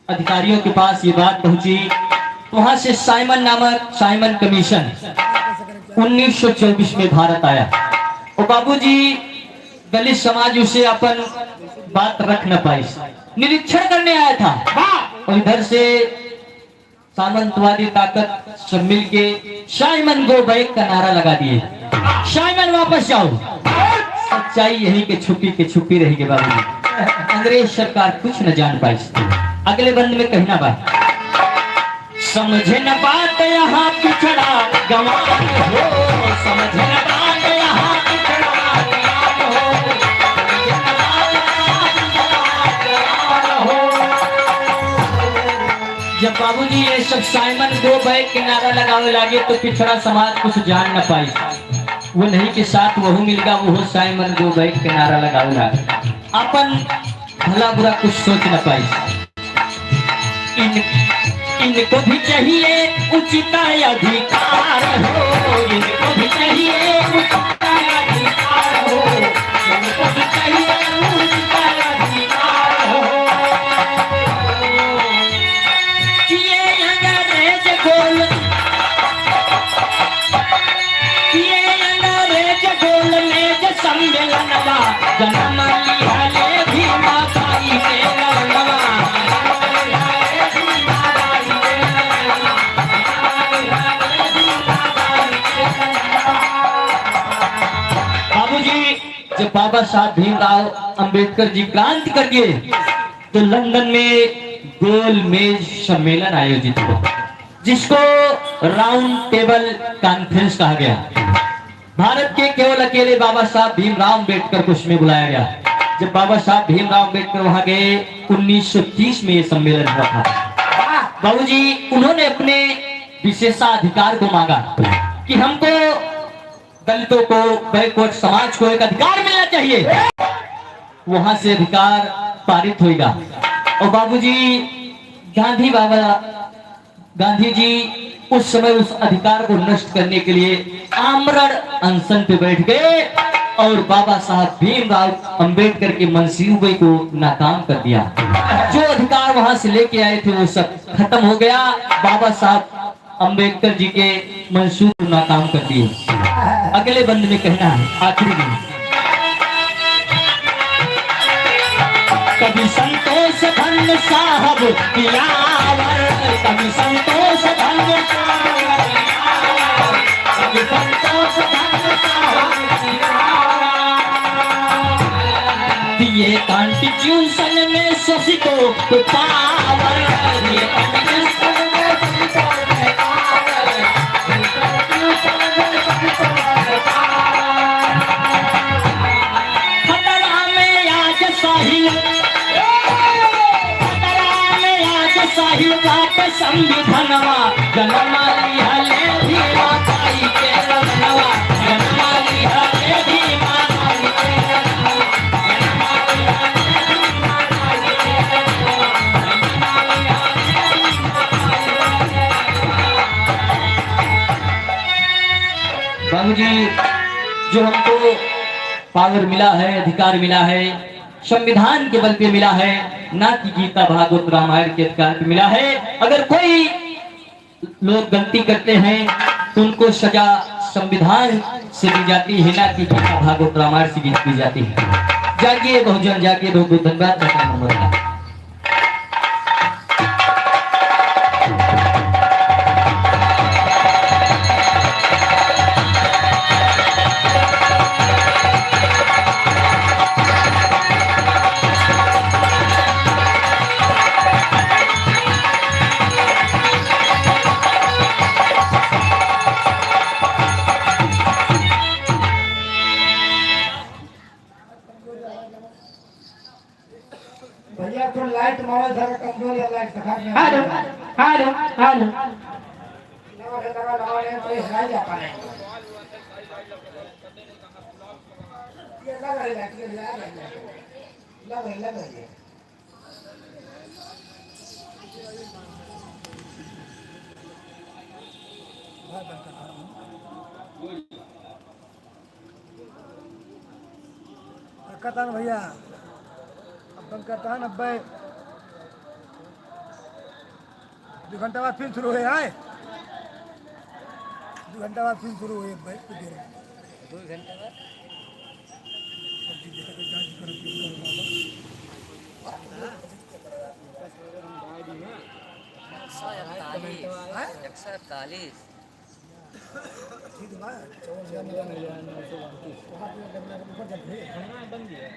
अधिकारियों के पास ये बात पहुंची, तो वहां से साइमन नामक साइमन कमीशन उन्नीस सौ चौबीस में भारत आया। और बाबूजी, दलित समाज उसे अपन बात रख न पाई, निरीक्षण करने आया था। हाँ। और इधर से सामंतवादी ताकत सब मिलके साइमन गो बैक का नारा लगा दिए, साइमन वापस जाओ। सच्चाई यही के छुपी के छुपी रही के बाबूजी, अंग्रेज सरकार कुछ न जान पाई। अगले बंद में कहना बा, समझे न बात यहाँ पिछड़ा गंवार हो, समझे न बात यहाँ पिछड़ा गंवार हो, समझे न बात यहाँ पिछड़ा गंवार हो। जब बाबूजी ये सब साइमन गो बैक के नारा लगावे लागे तो पिछड़ा समाज कुछ जान न पाई। वो नहीं के साथ वहू मिल गा, वो साइमन गो बैक के नारा लगावे लागे, अपन भला बुरा कुछ सोच न पाई। इन, इनको भी चाहिए उचित अधिकार हो, इनको भी चाहिए उचित अधिकार हो, इनको भी चाहिए उचित अधिकार हो। कि ये अंग्रेज गोल, कि ये अंग्रेज गोल मेज सम्मेलन बा, जनम लिहले भीमा बाई के ललनवा। बाबा साहब भीमराव अंबेडकर जी क्रांति कर दिए, तो लंदन में गोल मेज सम्मेलन आयोजित हुआ, जिसको राउंड टेबल कॉन्फ्रेंस कहा गया। भारत के केवल अकेले बाबा साहब भीमराव अंबेडकर को उसमें बुलाया गया। जब बाबा साहब भीमराव अंबेडकर वहां गए, उन्नीस सौ तीस में ये सम्मेलन हुआ था। बाबूजी, उन्होंने अपने विशेषाधिकार को मांगा कि हमको दलितों को, बैकवर्ड समाज को एक अधिकार मिलना चाहिए। वहां से अधिकार पारित होइगा। और बाबूजी, गांधी बाबा, गांधी जी उस समय उस अधिकार को नष्ट करने के लिए आमरण अनशन पे बैठ गए और बाबा साहब भीमराव अंबेडकर के मंसूबे को नाकाम कर दिया। जो अधिकार वहां से लेके आए थे, वो सब खत्म हो गया। बाबा साहब अंबेडकर जी के मंसूबे को नाकाम कर दिए। अगले बंद में कहना है, आखिरी में। कभी संतोष धन साहब पिलावर, कभी संतोष धन साहब पिलावर, कभी संतोष धन साहब पिलावर। दिए कॉन्स्टिट्यूशन में शोषितों को पावर, दिए कॉन्स्टिट्यूशन में शोषितों को पावर। खतरा में आज साहिल, खतरा में आज साहिल बाटे संविधानवा। जनमा लिहले भीमा ताई के ललनवा, जनमा लिहले भीमा ताई के ललनवा। बाबूजी, जो हमको पावर मिला है, अधिकार मिला है, संविधान के बल पे मिला है, ना कि गीता, भागवत, रामायण के अधिकार पे मिला है। अगर कोई लोग गलती करते हैं तो उनको सजा संविधान से दी जाती है, ना कि गीता, भागवत, रामायण से दी जाती है। जागिए बहुजन जागिए, बहुत बहुत धन्यवाद। भैया, तो लाइट मोबाइल सारा कमजोर है, लाइट दिखा दे। हेलो, हेलो, हेलो। लगा है, लगा, लगा, नहीं तो ये हिला जाता है। ये लगा है, लाइट ये हिला जाता है। लगा है, लगा है। बंद करता हूँ। बंद करता हूँ भैया, अब बंद करता हूँ ना, अब भाई, दो घंटा बाद फिर शुरू हो जाए, दो घंटा बाद फिर शुरू हो जाए भाई, कुछ देर में। दो घंटा बाद? एक सौ इकतालीस, हाँ? एक सौ इकतालीस। ठीक बा, चौवन बा। वहाँ पे डबल ऊपर चल रही है।